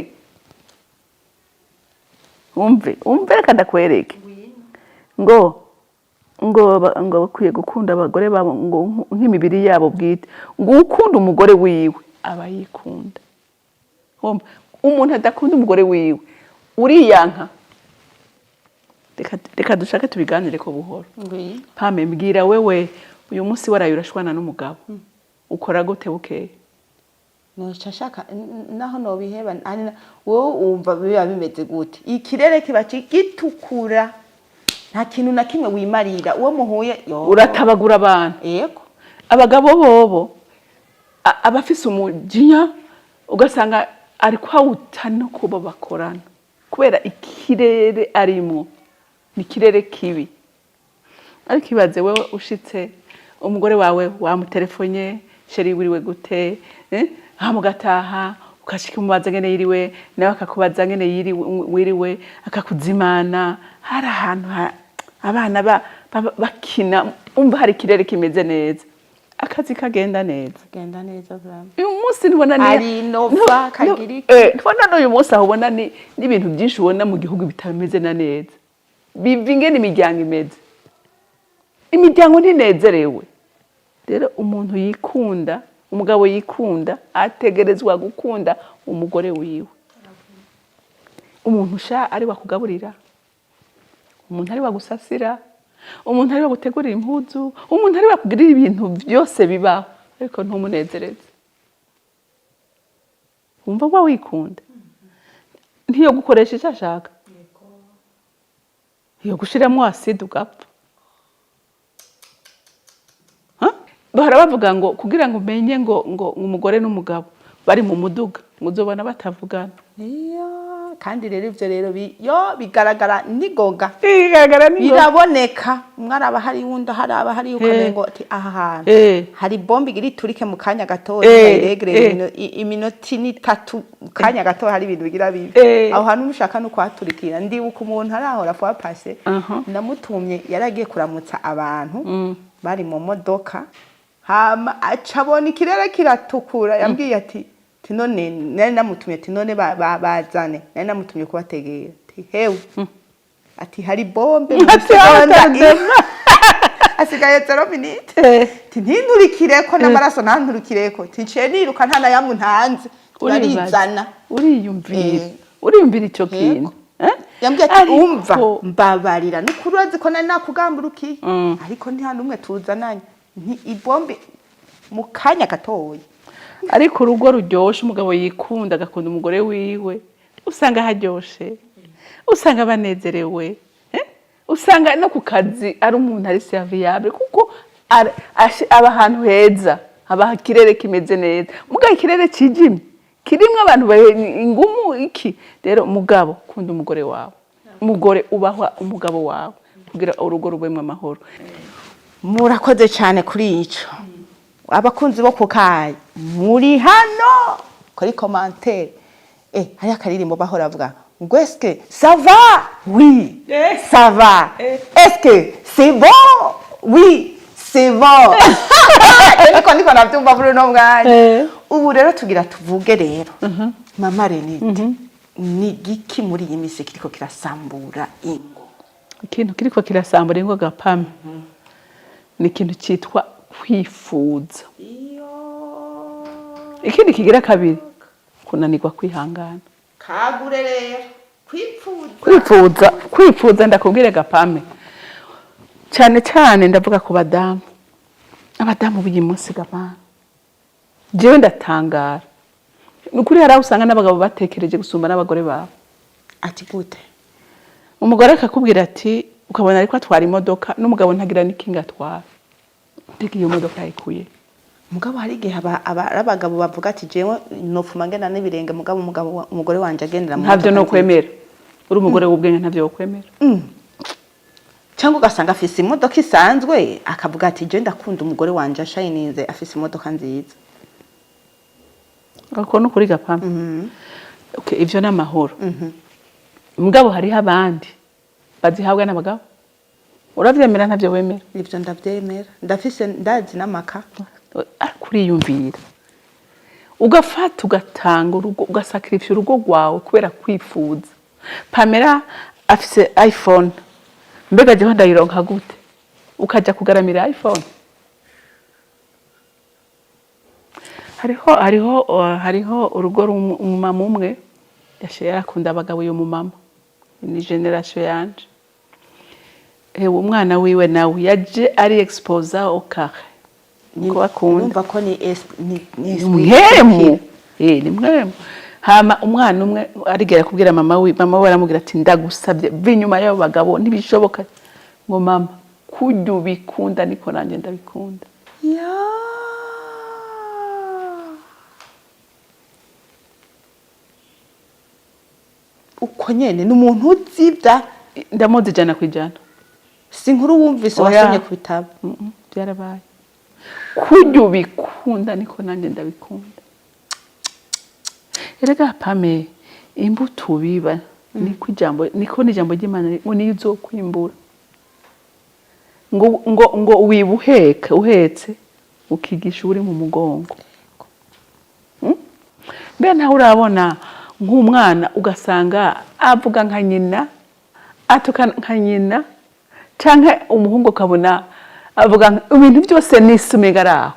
Umve, umve, reka ndakwereke. Ngo bakwiye gukunda abagore babo ngo nk'imibiri yabo bwite, ngo ukunda umugore wiwe aba yikunda. Wumva, umuntu adakunda umugore wiwe, uriyanka. Reka dushake tubiganire ko buhoro. Ngwino. Pame, mbwira wewe, uyu munsi waraye urashwana n'umugabo, ukora gute bukeye? Noca shaka naho nobiheba, wowe wumva biba bimeze gute? Ikirere kiba gitukura, nta kintu na kimwe wimarira uwo muhuye yo. Uratabagura abantu. Yego. Abagabo bobo abafise umujinya, ugasanga ari kwawuta no kuba bakorana, kubera ikirere arimwo ni ikirere kibi. Ariko ibaze wewe ushitse, umugore wawe wamutelefone: "Chéri, wiriwe gute?" Eh? Hama ugataha, ukashika umubaza ngene yiriwe, nawe akakubaza ngene yiriwe, wiriwe, akakuzimana. Hari ahantu abana bakina, umva hari ikirere kimeze neza, akazi kagenda neza. Genda neza vraiment. Uyu munsi ntubona ni Ari innova, kagira iki? Ntubona n'uyu munsi aho ubona ni n'ibintu byinshi ubona mu gihugu bitameze na neza, biva ingene imiryango imeze, imiryango ntinezerewe. Rero umuntu yikunda, umugabo yikunda, ategerezwa gukunda umugore wiwe. Umuntu sha ari wakugaburira, umuntu ari wagusasira, umuntu ari wagutegurira impuzu, umuntu ari wakugirira ibintu byose bibaho, ariko ntumunezereze, wumva wa wikunda, ntiyo gukoresha icyo ashaka. Iyo gushiramo acide ugapfa. Ha? Bahora bavuga ngo kugira ngo umenye ngo umugore n'umugabo bari mu muduga, ngo uzobona batavugana. Iyo, kandi rero ivyo rero yo bigaragara nigoga. Bigaragara ni Biraboneka, umwe araba hari, wundi haraba hari, ukamengo ati aha hantu hari bombe igira iturike mu kanya gatoya. Iregere iminota 3, mu kanya gato hari ibintu bigira bibi. Aho hantu mushaka no kuhaturikira. Ndibuka umuntu arahora fois passé, ndamutumye, yaragiye kuramutsa abantu bari mu modoka, hama aca abona ikirere kiratukura. Yambwiye ati none nari namutumye, ati none bazane, nari namutumye kubategera, ati hewe, ati hari bombe mu Ati, segonda "Aho asigaye 0 minute." Ati ntinturikireko n'amaraso, ntanturikireko. Ati nciye niruka, nta nayamu ntanze, turarizana. Uriyumvira, uriyumvira ico kintu, eh? Yambwiye ati umva, mbabarira, nukuri urazi ko nari nakugamburukiye, ariko nta n'umwe tuzananye, nti ibombe mu kanya gatoya. Ariko urugo ruryoshe, umugabo yikunda, agakunda umugore wiwe, usanga haryoshe, usanga banezerewe, eh? Usanga no ku kazi ari umuntu ari serviable, kuko aba ahantu heza, haba ikirere kimeze neza. Mugabo ikirere kijimye kirimwo abantu ingumu iki. Rero umugabo, kunda umugore wawe, umugore, ubahwa umugabo wawe, kugira urugo rubemwo amahoro. Murakoze cyane kuri ico. Abakunzi bo kukayi muri hano kuri commentaire, hari akaririmbo bahora bavuga ngo: "Est-ce que ça va?" Oui, ça va. "Est-ce que c'est bon?" Oui, c'est bon. Niko navyumva muri uno mwanya. Ubu rero tugira tuvuge rero, mama Renite, ni giki muri iyi minsi kiriko kirasambura ingo? Ikintu kiriko kirasambura ingo gapame ni ikintu cyitwa kwifuza. Ikindi kigira kabiri, kunanirwa kwihangana. Kagure rero kwipfuza. Kwifuza, kwifuza, ndakubwire gapame, cyane cyane ndavuga ku badamu, abadamu b'uyu munsi gapame, jewe ndatangara. Ni ukuri, hari aho usanga n'abagabo batekereje gusumba n'abagore babo. Ati gute? Umugore akakubwira ati, ukabona ariko atwara imodoka n'umugabo ntagira n'ikinga atwara. Mbega iyo modoka yayikuye? Mugabo hari igihe ari abagabo bavuga ati jewe nofuma ngenda n'ibirenge, mugabo umugore wanje agendera mu Ntabyo modoka no nziza. kwemera. Uri umugore w'ubwenge, ntabyo wokwemera. Cyangwa ugasanga afise imodoka isanzwe, akavuga ati je ndakunda umugore wanje ashayininze, afise imodoka nziza. Uko ni ukuri gapama. Okay, ivyo ni amahoro. Mugabo hariho abandi bazihabwa n'abagabo. Uravyemera, ntavyo wemera? Ivyo ndavyemera, ndafise, ndazi n'amaka. Ariko uriyumvira, ugafata, ugatanga urugo, ugasacrifier urugo rwawe kubera kwifuza. Pamela afise iPhone, mbega jewe ndayironka gute? Ukaja kugaramira iPhone. Hariho urugo umumama umwe yashe yarakunda abagabo. Uyu mumama ni génération yanje. Ewe, umwana wiwe nawe yaje ari exposé au carré, niko bakunda. Urumva ko ni ni esprit. Mwemu, ni mwemu. Hama umwana umwe arigera kubwira mama we, mama we aramubwira ati ndagusabye, va inyuma y'abo bagabo, ntibishoboka. Ngo mama, kurya ubikunda niko nanjye ndabikunda. Ya. Uko nyene ni umuntu uzivya. Ndamuzi 100%. Si inkuru wumvise? Oya. Wasomye ku bitabo? Byarabaye. Kurya ubikunda niko nanjye ndabikunda. Erega pame, imbuto ubiba, niko ijambo, niko n'ijambo ry'Imana ngo niyo uzokwimbura. Ngo wiba uheka uhetse, ukigisha uri mu mugongo. Mbe ntawe urabona nk'umwana ugasanga avuga nka nyina, atuka nka nyina, canke umuhungu ukabona avuga ibintu byose n'isumiga ari aho?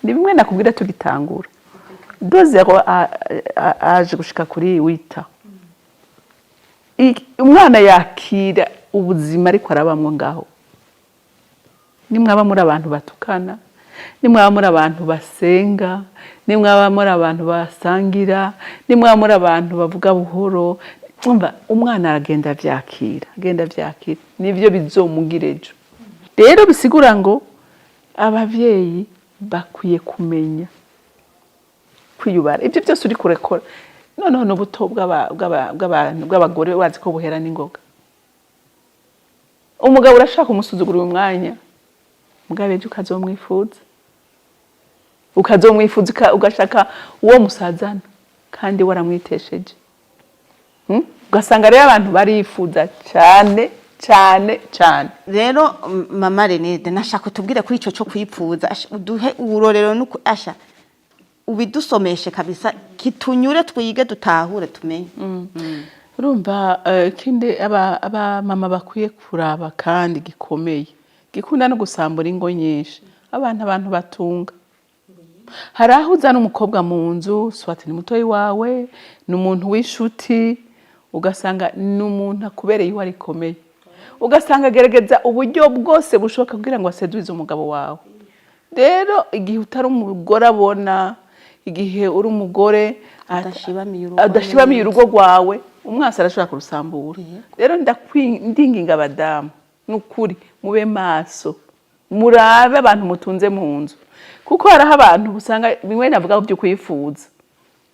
Ni bimwe nakubwira tugitangura, de zéro aje gushika kuri wita. Umwana yakira ubuzima ariko arabamwo ngaho. Nimwaba muri abantu batukana, nimwaba muri abantu basenga, nimwaba muri abantu basangira, nimwaba muri abantu bavuga buhoro. Umva, umwana aragenda avyakira, agenda avyakira, nivyo bizomugira ejo. Rero bisigura ngo abavyeyi bakwiye kumenya kwiyubara. Ibyo byose uri kurekora noneho n'ubuto bw'abantu, bw'abagore, wazi ko buhera n'ingoga. Umugabo urashaka umusuzugura uyu mwanya, mugabo ejo ukazomwifuza, ukazomwifuza, ugashaka uwo musazana kandi waramwitesheje. Ugasanga rero abantu barifuza cyane cyane cyane. Rero mama Renede, nashaka utubwire kuri ico cyo kwipfuza. Asha, uduhe uburorero nuko asha ubidusomeshe kabisa, kitunyure, twige, dutahure, tumenye. Urumva, ikindi aba mama bakwiye kuraba kandi gikomeye, gikunda no gusambura ingo nyinshi, abantu batunga. Hari aho uzana umukobwa mu nzu, soit ni mutoyi wawe, ni umuntu w'inshuti, ugasanga ni umuntu akubereye iwe rikomeye, ugasanga agerageza uburyo bwose bushoboka kugira ngo aseduize umugabo wawe. Rero igihe utari umugore abona, igihe uri umugore Adashibamiye urugo. Adashibamiye Neza. urugo rwawe, umwasi arashobora kurusambura. Rero ndinginga abadamu, ni ukuri mube maso, murabe abantu mutunze mu nzu, kuko hariho abantu usanga bimwe navuga byo kwifuza,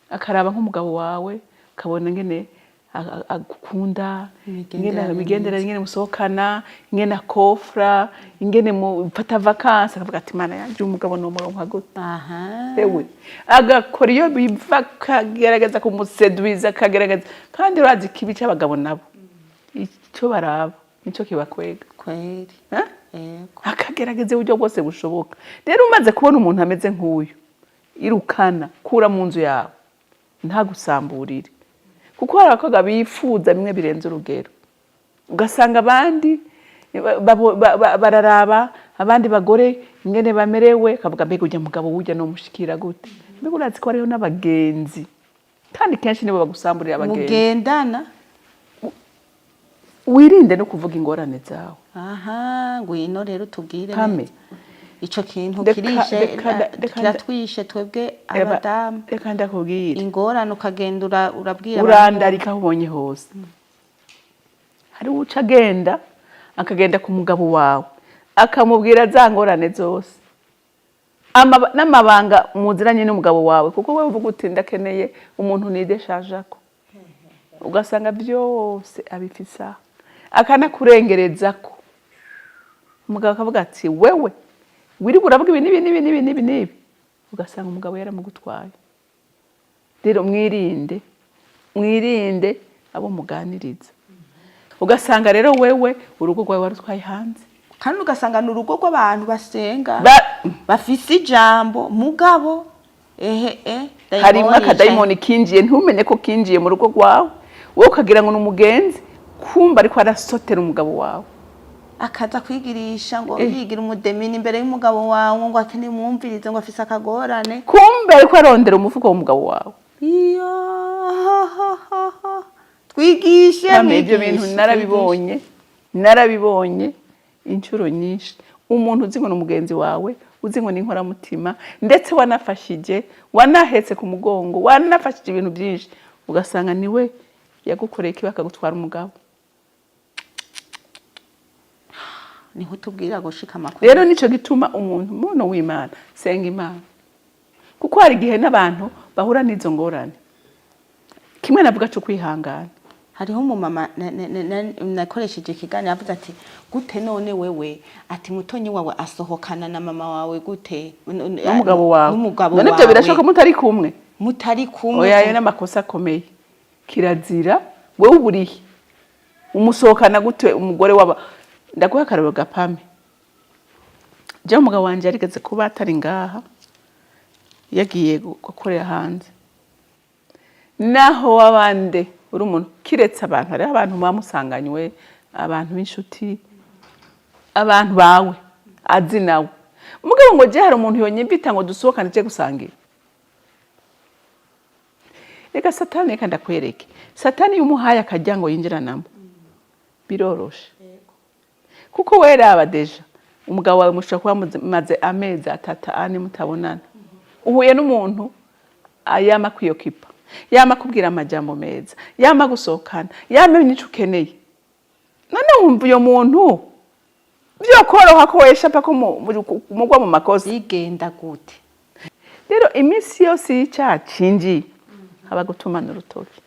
akaraba nk'umugabo wawe, akabona ingene agukunda, ingene Imigenderanire. Imigenderanire, ingene musohokana, ingene akofra, ingene mufata vacances, akavuga ati: "Mana yanje, umugabo ni umurongo gute?" Ewe, agakora iyo biva, akagerageza kumuseduiza, akagerageza. Kandi urazi ikibi cy'abagabo nabo, icyo baraba nicyo kibakwega. Kweri. Eh? Yego. Akagerageza uburyo bwose bushoboka. Rero umaze kubona umuntu ameze nk'uyu, irukana, kura mu nzu yawe, ntagusamburire, kuko hari abakobwa bifuza bimwe birenze urugero. Ugasanga abandi bararaba abandi bagore ingene bamerewe, akavuga: "Mbega ujya mugabo wujya nomushikira gute?" Mbega urazi ko hariho n'abagenzi, kandi kenshi nibo bagusamburira, abagenzi Mugendana. Wirinde no kuvuga ingorane zawe. Aha, ngwino rero tubwire Pame. neza ico kintu. Reka Kirishe reka kiratwishe twebwe abadamu. Reka ndakubwire. Ingorane ukagenda urabwira abantu. Urandarika aho ubonye hose. Hari uca agenda, akagenda ku mugabo wawe, akamubwira za ngorane zose, n'amabanga muziranye n'umugabo wawe, kuko wowe uvuga uti: "Ndakeneye umuntu nideshajako." Ugasanga byose abifise aho, akanakurengerezako. Umugabo akavuga ati: "Wewe wirirwa uravuga ibi n'ibi n'ibi n'ibi n'ibi n'ibi." Ugasanga umugabo yaramugutwaye. Rero mwirinde, mwirinde abo muganiriza. Ugasanga rero wewe urugo rwawe warutwaye hanze. Kandi ugasanga ni urugo rw'abantu basenga, bafise ijambo, mugabo ehe Harimo dayimoni. Akadayimoni kinjiye, ntumenye ko kinjiye mu rugo rwawe, wowe ukagira ngo ni umugenzi, kumba ariko arasotera umugabo wawe. Akaza kwigirisha ngo yigira umudemini imbere y'umugabo wawe, ngo akeneye umwumvirize, ngo afise akagorane. Kumbe ariko arondera umufuko w'umugabo wawe. Iyo twigishe. Pame, ibyo bintu Mwigishe. Narabibonye, narabibonye inshuro nyinshi. Umuntu uzi ngo ni umugenzi wawe, uzi ngo ni inkoramutima, ndetse wanafashije, wanahetse ku mugongo, wanafashije ibintu byinshi, ugasanga niwe yagukoreye ikibi, akagutwara umugabo. Niho tubwira gushika amakuru. Rero nico gituma umuntu w'Imana, senga Imana, kuko hari igihe n'abantu bahura n'izo ngorane, kimwe navuga cyo kwihangana. Hariho umumama nakoresheje ikiganiro, avuze ati: "Gute none wewe?" Ati: "Mutonyi wawe asohokana na mama wawe gute?" N'umugabo wawe? N'umugabo None ibyo wawe. birashoboka mutari kumwe? Mutari kumwe. Oya, ayo n'amakosa akomeye, kirazira. Wewe uburihe, umusohokana gute umugore waba? Ndaguha akarorero gapame. Jewe umugabo wanje yarigeze kuba atari ngaha, yagiye gukorera hanze. Naho wabande uri umuntu, kiretse abantu, hariho abantu muba musanganywe, abantu b'inshuti, abantu bawe azi nawe. Mugabo ngo je hari umuntu yonyimvita ngo dusohokane, je gusangira, reka Satani, reka ndakwereke. Satani iyo umuhaye akajya ngo yinjiranamo, biroroshe, kuko weraba déjà umugabo wawe mushobora kuba mumaze amezi 3, 4 mutabonana, uhuye n'umuntu ayama kwiyokipa. Yama akubwira amajambo meza, yama gusohokana, yama imenya ico ukeneye. None wumva uyo muntu vyokoroha ko weshapa ko mugwa mu makosa? Bigenda gute? Rero iminsi yose y'icyaha cinjiye, haba gutumana urutoki.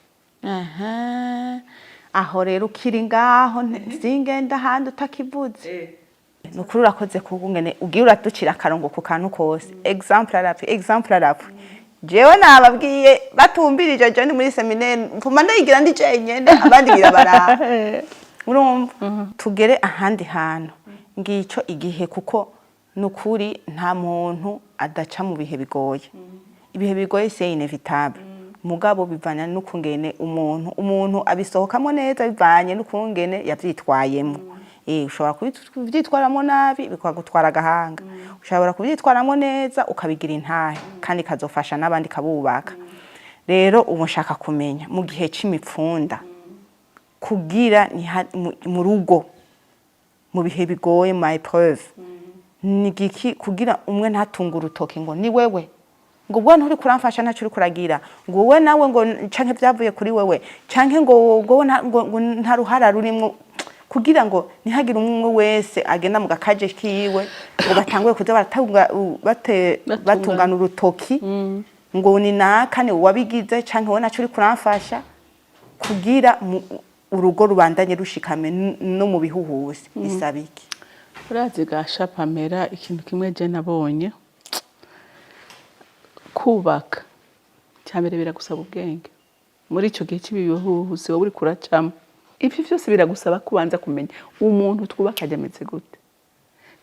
Aha, aho rero ukiri ngaho, singenda ahandi utakivuze. Ni ukuri urakoze, kukungene ugiye uraducira akarongo ku kantu kose, exemple à l'appui, exemple à l'appui. Jewe nababwiye batumbirije, je ndi muri séminaire, mpuma ndayigira ndi jenyene, abandi birabaraba. Urumva, tugere ahandi hantu ngico igihe, kuko ni ukuri nta muntu adaca mu bihe bigoye. Ibihe bigoye, c'est inévitable, mugabo bivana n'ukungene umuntu abisohokamo neza, bivanye n'ukungene yavyitwayemo. Ushobora kubyitwaramo nabi bikagutwara agahanga, ushobora kubyitwaramo neza ukabigira intahe kandi ikazofasha n'abandi, kabubaka. Rero ubu nshaka kumenya, mu gihe c'imipfunda, kugira mu rugo, mu bihe bigoye, ma épreuve, ni giki kugira umwe ntatunge urutoki ngo ni wewe, ngo ubwo nturi kuramfasha, ntacyo uri kuragira, ngo wowe nawe, ngo canke byavuye kuri wewe, canke ngo nta ruhara rurimwo, kugira ngo ntihagire umwe wese agenda mu gakaje kiwe ngo batanguye kuza baratunga Batungana. batungana urutoki ngo ni naka, ni wabigize, canke wowe naco uri kuramfasha, kugira urugo rubandanye rushikame no mu bihuhusi, bisaba iki? Urazi gasha Pamela, ikintu kimwe je nabonye, kubaka cyambere biragusaba ubwenge. Muri ico gihe cy'ibihuhusi wowe uriko uracamo, ivyo vyose biragusaba kubanza kumenya umuntu twubaka ameze gute.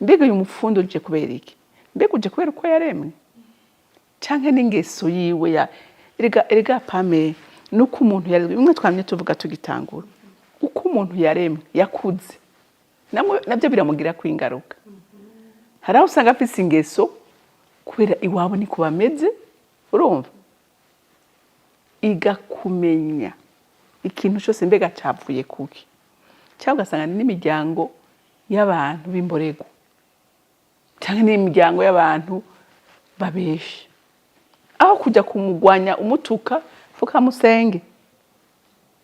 Mbega uyu mufundi uje kubera iki? Mbega uje kubera uko yaremwe, canke n'ingeso yiwe? Ya erega Pame, nuko umuntu yaremwe, bimwe twamye tuvuga tugitangura, uko umuntu yaremwe, yakuze namwe, nabyo biramugirako ingaruka. Hari aho usanga afise ingeso kubera iwabo niko bameze. Urumva, iga kumenya ikintu cyose mbega cavuye kuki, cyangwa ugasanga ni n'imiryango y'abantu b'imborego, cyangwa n'imiryango y'abantu babesha. Aho kujya kumugwanya umutuka, fukamusenge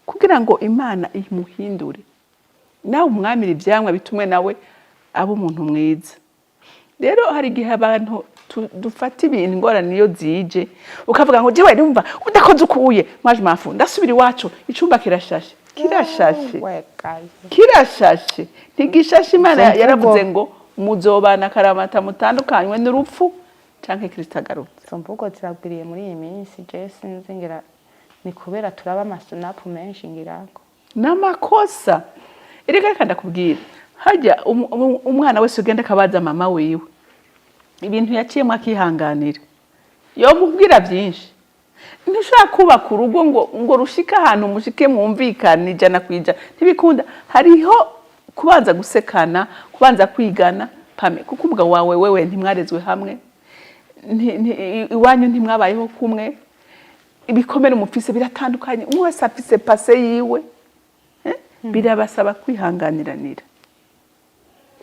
kugira ngo Imana imuhindure, nawe umwamire ivyamwa bitumwe nawe abe umuntu mwiza. Rero hari igihe abantu dufata ibintu, ingorane iyo zije, ukavuga ngo jewe numva udakoze ukuye mwaje mafu, ndasubira iwacu, icumba kirashashe, kirashashe, kirashashe, ntigishashe. Imana Izo mvugo. yaravuze ngo muzobana akaramata, mutandukanywe n'urupfu canke Kristo agarutse. Izo mvugo ziragwiriye muri iyi minsi. Je sinzi, ngira ni kubera turaba amasinapu menshi, ngirako. N'amakosa. Erega reka ndakubwira, hajya umwana wese ugenda akabaza mama wiwe ibintu yaciyemo akihanganira, yomubwira byinshi. Ntushobora kubaka urugo ngo rushike ahantu mushike mwumvikane 100%, ntibikunda. Hariho kubanza gusekana, kubanza kwigana, Pame, kuko umugabo wawe wewe ntimwarezwe hamwe, iwanyu ntimwabayeho kumwe, ibikomere mufise biratandukanye, umwe wese afise passé yiwe. Birabasaba kwihanganiranira,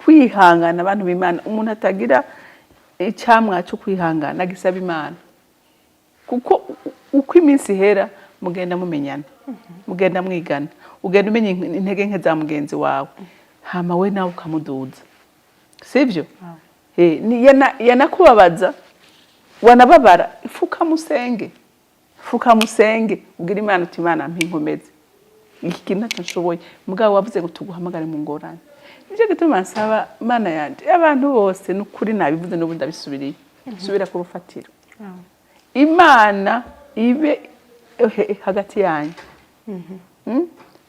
kwihangana. Abantu b'Imana, umuntu atagira icyamwa cyo kwihangana agisaba Imana, kuko uko iminsi ihera mugenda mumenyana, mugenda mwigana, ugenda umenya intege nke za mugenzi wawe, hama we nawe ukamuduza, sibyo? Yanakubabaza, wanababara, fukamusenge, fukamusenge, ubwira Imana uti: "Imana, mpa inkomezi, iki kintu ntacyo nshoboye, mugabo wavuze ngo tuguhamagare mu ngorane." Nicyo gituma nsaba Imana yanje, abantu bose, ni ukuri nabivuze n'ubu ndabisubiriye, subira ku rufatiro, Imana ibe hagati yanyu.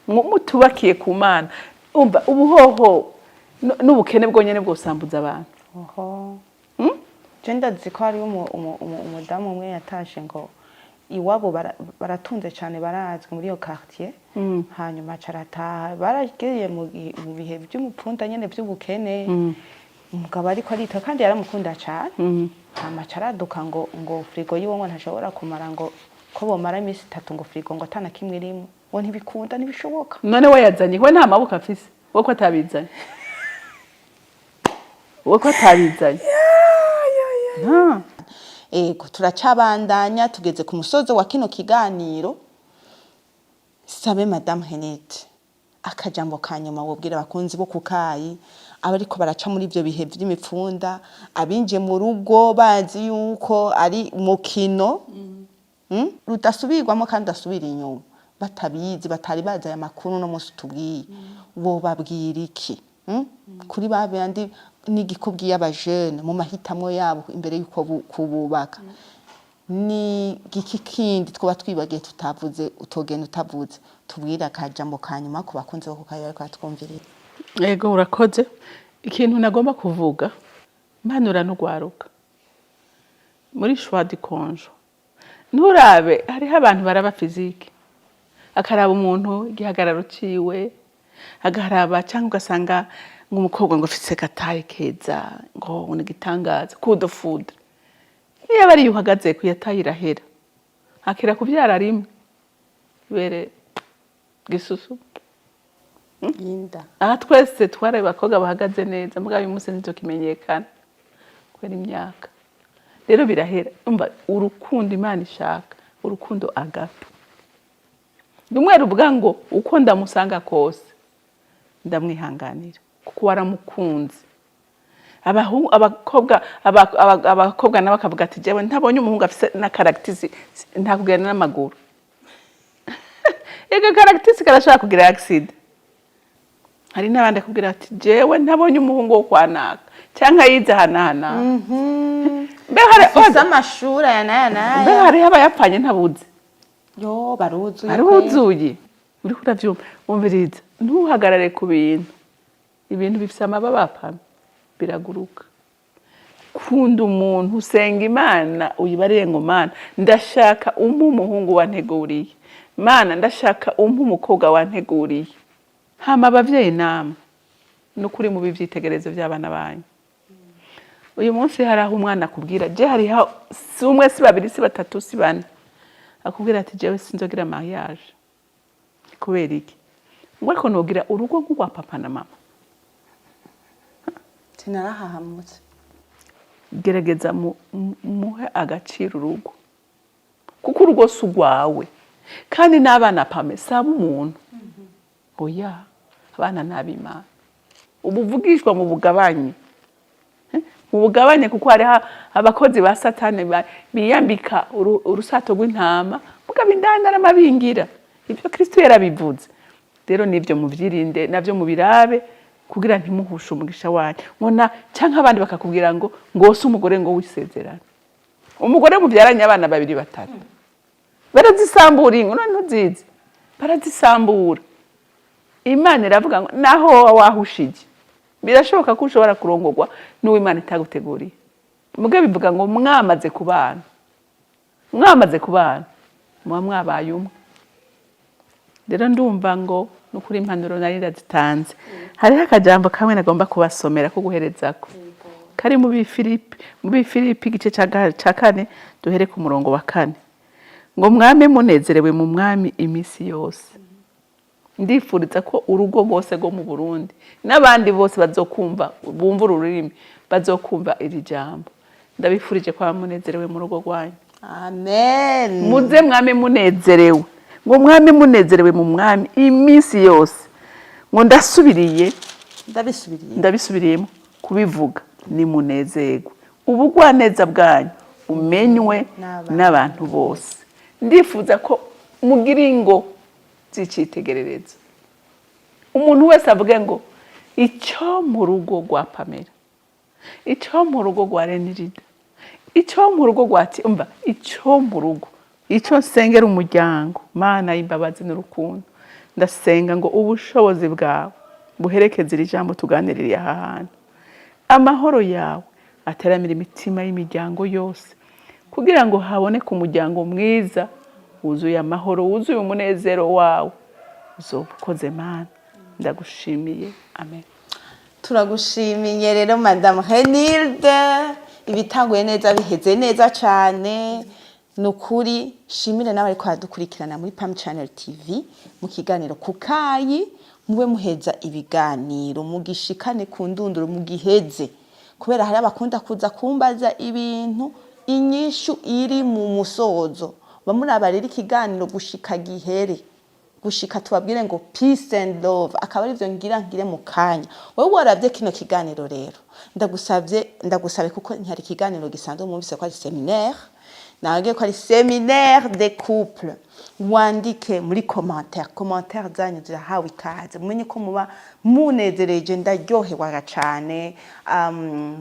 Mutubakiye ku Mana, umva, ubuhoho n'ubukene bwonyene bwosambuza abantu. Oho. Je ndazi ko hariho umudamu umwe yatashe ngo iwabo baratunze cyane, barazwi muri iyo quartier. Hanyuma aca arataha, baragiye mu bihe by'umupfunda nyene by'ubukene. Umugabo ariko arita kandi yaramukunda cyane. Hama aca araduka ngo frigo yiwe ngo ntashobora kumara, ngo ko bomara iminsi 3 ngo frigo ngo atana kimwe irimo, ngo ntibikunda, ntibishoboka. None we yazanye, we nta maboko afise? We ko atabizanye? We ko atabizanye? Ah. Ego, turacabandanya, tugeze ku musozo wa kino kiganiro. Sabe Madame Henete, akajambo ka nyuma wobwira abakunzi bo kukayi, abariko baraca muri ivyo bihe vy'imipfunda, abinjiye mu rugo bazi yuko ari mukino rudasubirwamo kandi udasubira inyuma, batabizi, batari bazi aya makuru no munsi tubwiye, bobabwira iki? Kuri ba bandi n'igikubwiye abajene mu mahitamwo yabo imbere yuko kububaka, ni giki kindi twaba twibagiye tutavuze, utogenda utavuze? Tubwire akajambo ka nyuma ku bakunzi bo kukayi bariko baratwumvirira. Ego, urakoze. Ikintu nagomba kuvuga, mpanura n'ugwaruka muri choix du conjoint, nturabe, hariho abantu baraba physique, akaraba umuntu igihagararo ciwe, agaraba, cyangwa ugasanga ngo umukobwa ngo afise gataye keza, ngo ni igitangaza, coup de foudre. Niyo aba ariyo uhagaze ku yataye, irahera, akira kuvyara rimwe bere gisusu. Inda. Aha twese twari abakobwa bahagaze neza, mugabo uyu munsi ntitukimenyekana kubera imyaka. Rero birahera. Umva, urukundo Imana ishaka, urukundo agape, rumwe ruvuga ngo uko ndamusanga kose ndamwihanganira kuko waramukunze. Abahungu, abakobwa, abakobwa nabo bakavuga ati: "Jewe ntabonye umuhungu afise na caractère, ntakugenda n'amaguru." Ega caractère karashobora kugira accident. Hari n'abandi akubwira ati: "Jewe ntabonye umuhungu wo kwanaka cyangwa yize aha n'aha n'aha." Mbe hari Ufise amashuri aya n'aya mbe n'aya. Hariho abayapfanye ntabuze. Yo, baruzuye. Baruzuye. Uriko uravyumva? Umviriza, ntuhagarare ku bintu. Ibintu bifise amababa pame, biraguruka. Kunda umuntu, usenga Imana, uyibarire ngo: "Mana, ndashaka umpe umuhungu wanteguriye. Mana, ndashaka umpe umukobwa wanteguriye." Hama abavyeyi namwe, nukuri mubi ivyitegererezo vy'abana banyu. Uyu munsi hari aho umwana akubwira, je hariho, si umwe, si babiri, si batatu, si bane, akubwira ati: "Jewe sinzogira mariage." Kubera iki? Ngo: "Ariko nogira urugo nk'urwa papa na mama." Sinarahahamutse. Gerageza muhe agaciro urugo, kuko urugo si urwawe. Kandi n'abana pame saba umuntu, oya, abana ni ab'Imana. Ubu uvugishwa mu bugabanye. Mu bugabanye, kuko hariho abakozi ba Satani biyambika urusato rw'intama, mugabo indani aramabingira. Ibyo Kristo yarabivuze. Rero nibyo muvyirinde, navyo mubirabe, kugira ntimuhushe umugisha wanyu. Nkona canke abandi bakakubwira ngo ngose umugore ngo wisezerane, umugore mubyaranye abana babiri, batatu, barazisambura ingo. None ntuzizi, barazisambura. Imana iravuga ngo naho woba wahushije, birashoboka ko ushobora kurongorwa n'uwo Imana itaguteguriye. Muge bivuga ngo mwamaze kubana, mwamaze kubana, muba mwabaye umwe. Rero ndumva ngo nukuri impanuro nari ndazitanze. Hariho akajambo kamwe nagomba kubasomera ko guherezako, kari mu Bifilipi, mu Bifilipi igice ca kane, duhere ku murongo wa 4, ngo: "Mwame munezerewe mu Mwami iminsi yose." Ndifuriza ko urugo rwose rwo mu Burundi n'abandi bose bazokumva, bumva uru rurimi, bazokumva iri jambo, ndabifurije kwaba munezerewe mu rugo rwanyu. Amen. Muze mwame munezerewe, ngo mwame munezerewe mu Mwami iminsi yose. Ngo ndasubiriye, Ndabisubiriye. ndabisubiriyemo kubivuga, ni munezerwe, ubugwaneza bwanyu bumenywe n'abantu n'abantu bose. Ndifuza ko mugira ingo z'icitegererezo, umuntu wese avuge ngo: "Icyo mu rugo rwa Pamela, icyo mu rugo rwa Renirida, icyo mu rugo rwa umva, icyo mu rugo." Icyo nsengera umuryango, Mana y'imbabazi n'urukundo, ndasenga ngo ubushobozi bwawe buherekeze iri jambo tuganiririye aha hantu, amahoro yawe ateramira imitima y'imiryango yose, kugira ngo haboneke umuryango mwiza wuzuye amahoro, wuzuye umunezero wawe. Uzoba ukoze, Mana, ndagushimiye. Amen. Turagushimiye rero, Madamu Henilde. Ibitanguye neza biheze neza cyane, ni ukuri. Shimire nawe ariko aradukurikirana muri Pam Channel TV mu kiganiro ku kayi. Mube muheza ibiganiro, mugishikane ku ndunduro, mugiheze, kubera hari abakunda kuza kumbaza ibintu. Inyishu iri mu musozo. Bamuraba rero ikiganiro gushika gihere, gushika tubabwire ngo peace and love, akaba arivyo ngira ngire mu kanya. Wowe waravye kino kiganiro rero, ndagusavye, ndagusabe, kuko ntihari ikiganiro gisanzwe. Mwumvise ko ari séminaire, nababwiye ko ari séminaire des couples. Wandike muri commentaire, commentaire zanyu zirahawe ikaze. Mumenye ko muba munezereje, ndaryoherwaga cane.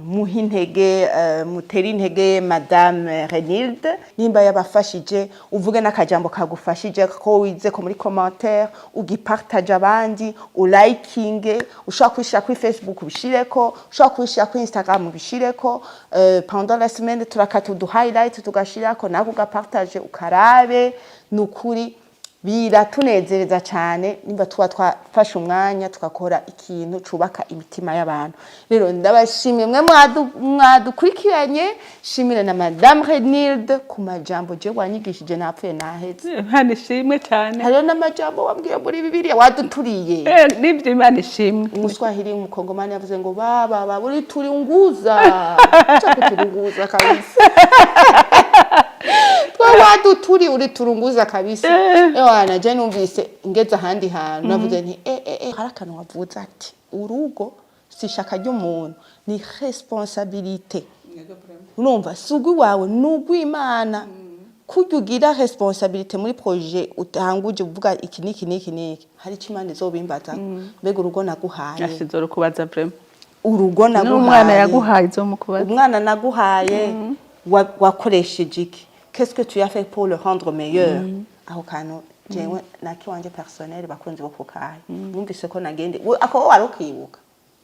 Muhe intege, mutere intege Madame Renilde. Nimba yabafashije, uvuge n'akajambo kagufashije ko wize ko muri commentaire, ugipartage abandi, ulayikinge. Ushobora kubishira kuri Facebook ubishireko, ushobora kubishira kuri Instagram ubishireko. Pendant la semaine turakata udu highlight tugashirako, nawe ugapartage ukarabe. Nukuri biratunezereza cyane nimba tuba twafashe umwanya tugakora ikintu cubaka imitima y'abantu. Rero ndabashimiye mwe mwadukurikiranye, shimire na Madame Renilde ku majambo je wanyigishije, napfuye naheze. Imana ishimwe cyane. Hariho n'amajambo wambwiye muri Bibiliya waduturiye. Nibyo, Imana ishimwe. Umuswahili, umukongomani yavuze ngo baba baba uri turunguza cha kuturunguza kabisa, twa waduturi uri turunguza kabisa. Ewana, je numvise ngeze ahandi hantu navuze nti hari akantu wavuze ati urugo si ishaka ry'umuntu, ni responsabilité. Urumva, si ugwiwawe, ni ugw'Imana. Kurya ugira responsabilité muri projet utanguje, uvuga iki n'iki n'iki n'iki, hari icyo Imana izobimbaza. Mbega urugo naguhaye? Ashize urukubaza vraiment. Urugo N'umwana naguhaye, yaguhaye izomukubaza. Umwana naguhaye, wakoresheje iki? Qu'est-ce que tu as fait pour le rendre meilleur? Aho kantu jewe nakiwanje personnel, bakunzi bo kukaye, numvise ko nagende ako wari ukibuka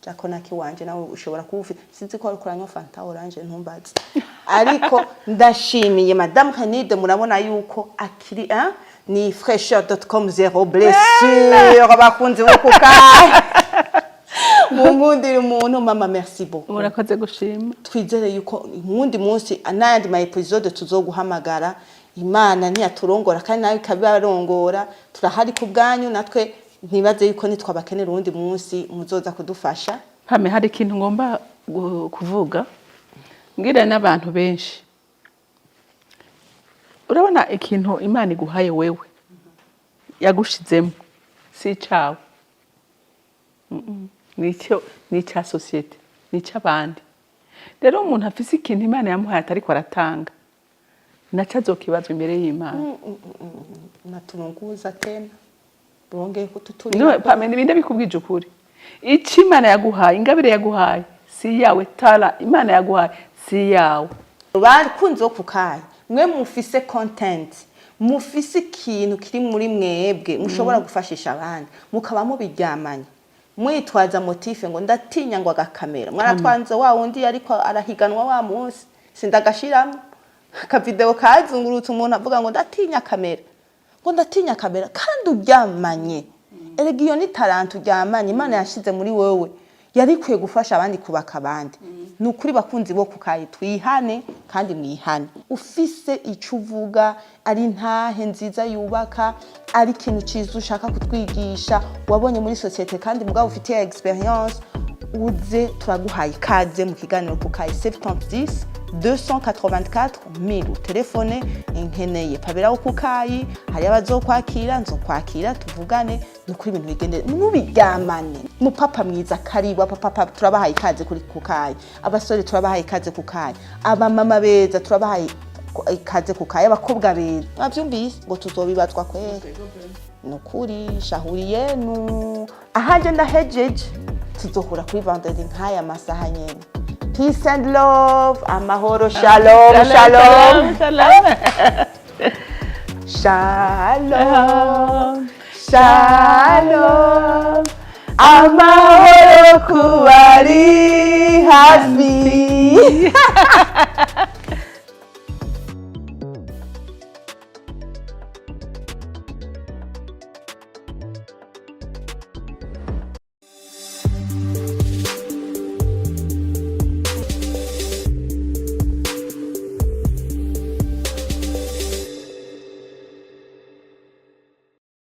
jako nakiwanje, nawe ushobora kuba ufite, sinzi ko wariko uranywa Fanta orange, ntumbaze. Ariko ndashimiye Madame Renide, murabona yuko akiri, hein? Ni fraîcheur.com, zéro blessure. Abakunzi bo kukaye, munkundire umuntu mama, merci beaucoup. Murakoze gushima. Twizere yuko uwundi munsi n'ayandi ma épisode tuzoguhamagara. Imana ntiyaturongora kandi nawe ikabibarongora, turahari ku bwanyu. Natwe ntibaze yuko nitwabakenera uwundi munsi muzoza kudufasha. Pame, hari ikintu ngomba kuvuga, mbwira n'abantu benshi. Urabona ikintu Imana iguhaye wewe, yagushizemo, si icawe. Ni icya société, ni icy'abandi. Rero umuntu afise ikintu Imana yamuhaye atariko aratanga, naco azokibazwa imbere y'Imana. Naturunguza tena, bongeye kututurira. No, Pame, nibinde bikubwije ukuri. Icyo Imana yaguhaye, ingabire yaguhaye, si iyawe. Tara Imana yaguhaye si iyawe. Bakunzi bo kukayi, mwe mufise content, mufise ikintu kiri muri mwebwe mushobora gufashisha abandi, mukaba mubiryamanye mwitwaza motif ngo ndatinya ngo agakamera, mwaratwanze wa wundi ariko arahiganwa wa munsi, sindagashiramo akavideo kazungurutse, umuntu avuga ngo ndatinya kamera, ngo ndatinya kamera, kandi uryamanye. Erega iyo ni talent uryamanye, Imana yashize muri wewe, yari ikwiye gufasha abandi, kubaka abandi. Ni ukuri, bakunzi bo kukayi, twihane kandi mwihane. Ufise icyo uvuga, ari ntahe nziza yubaka, ari ikintu cyiza ushaka kutwigisha wabonye muri société kandi mugabo ufitiye expérience, uze, turaguhaye ikaze mu kiganiro kukayi. 76 284 1000, telefone nkeneye pabera wo kukayi, hari abazokwakira, nzokwakira, tuvugane. Ni ukuri ibintu bigende, mubiryamane. Mupapa mwiza, karibu. Abapapa turabahaye ikaze kuri kukayi, abasore turabahaye ikaze kukayi, abamama beza turabahaye ikaze kukayi, abakobwa beza. Mwavyumvise ngo tuzobibazwa kwera. Ni ukuri, shahuri yenu ahanje ndahejeje. Tuzohura kuri vendredi nk'aya masaha nyene. Peace and love, amahoro, shalom, shalom. Shalom. Shalom, shalom, amahoro kubari hafi.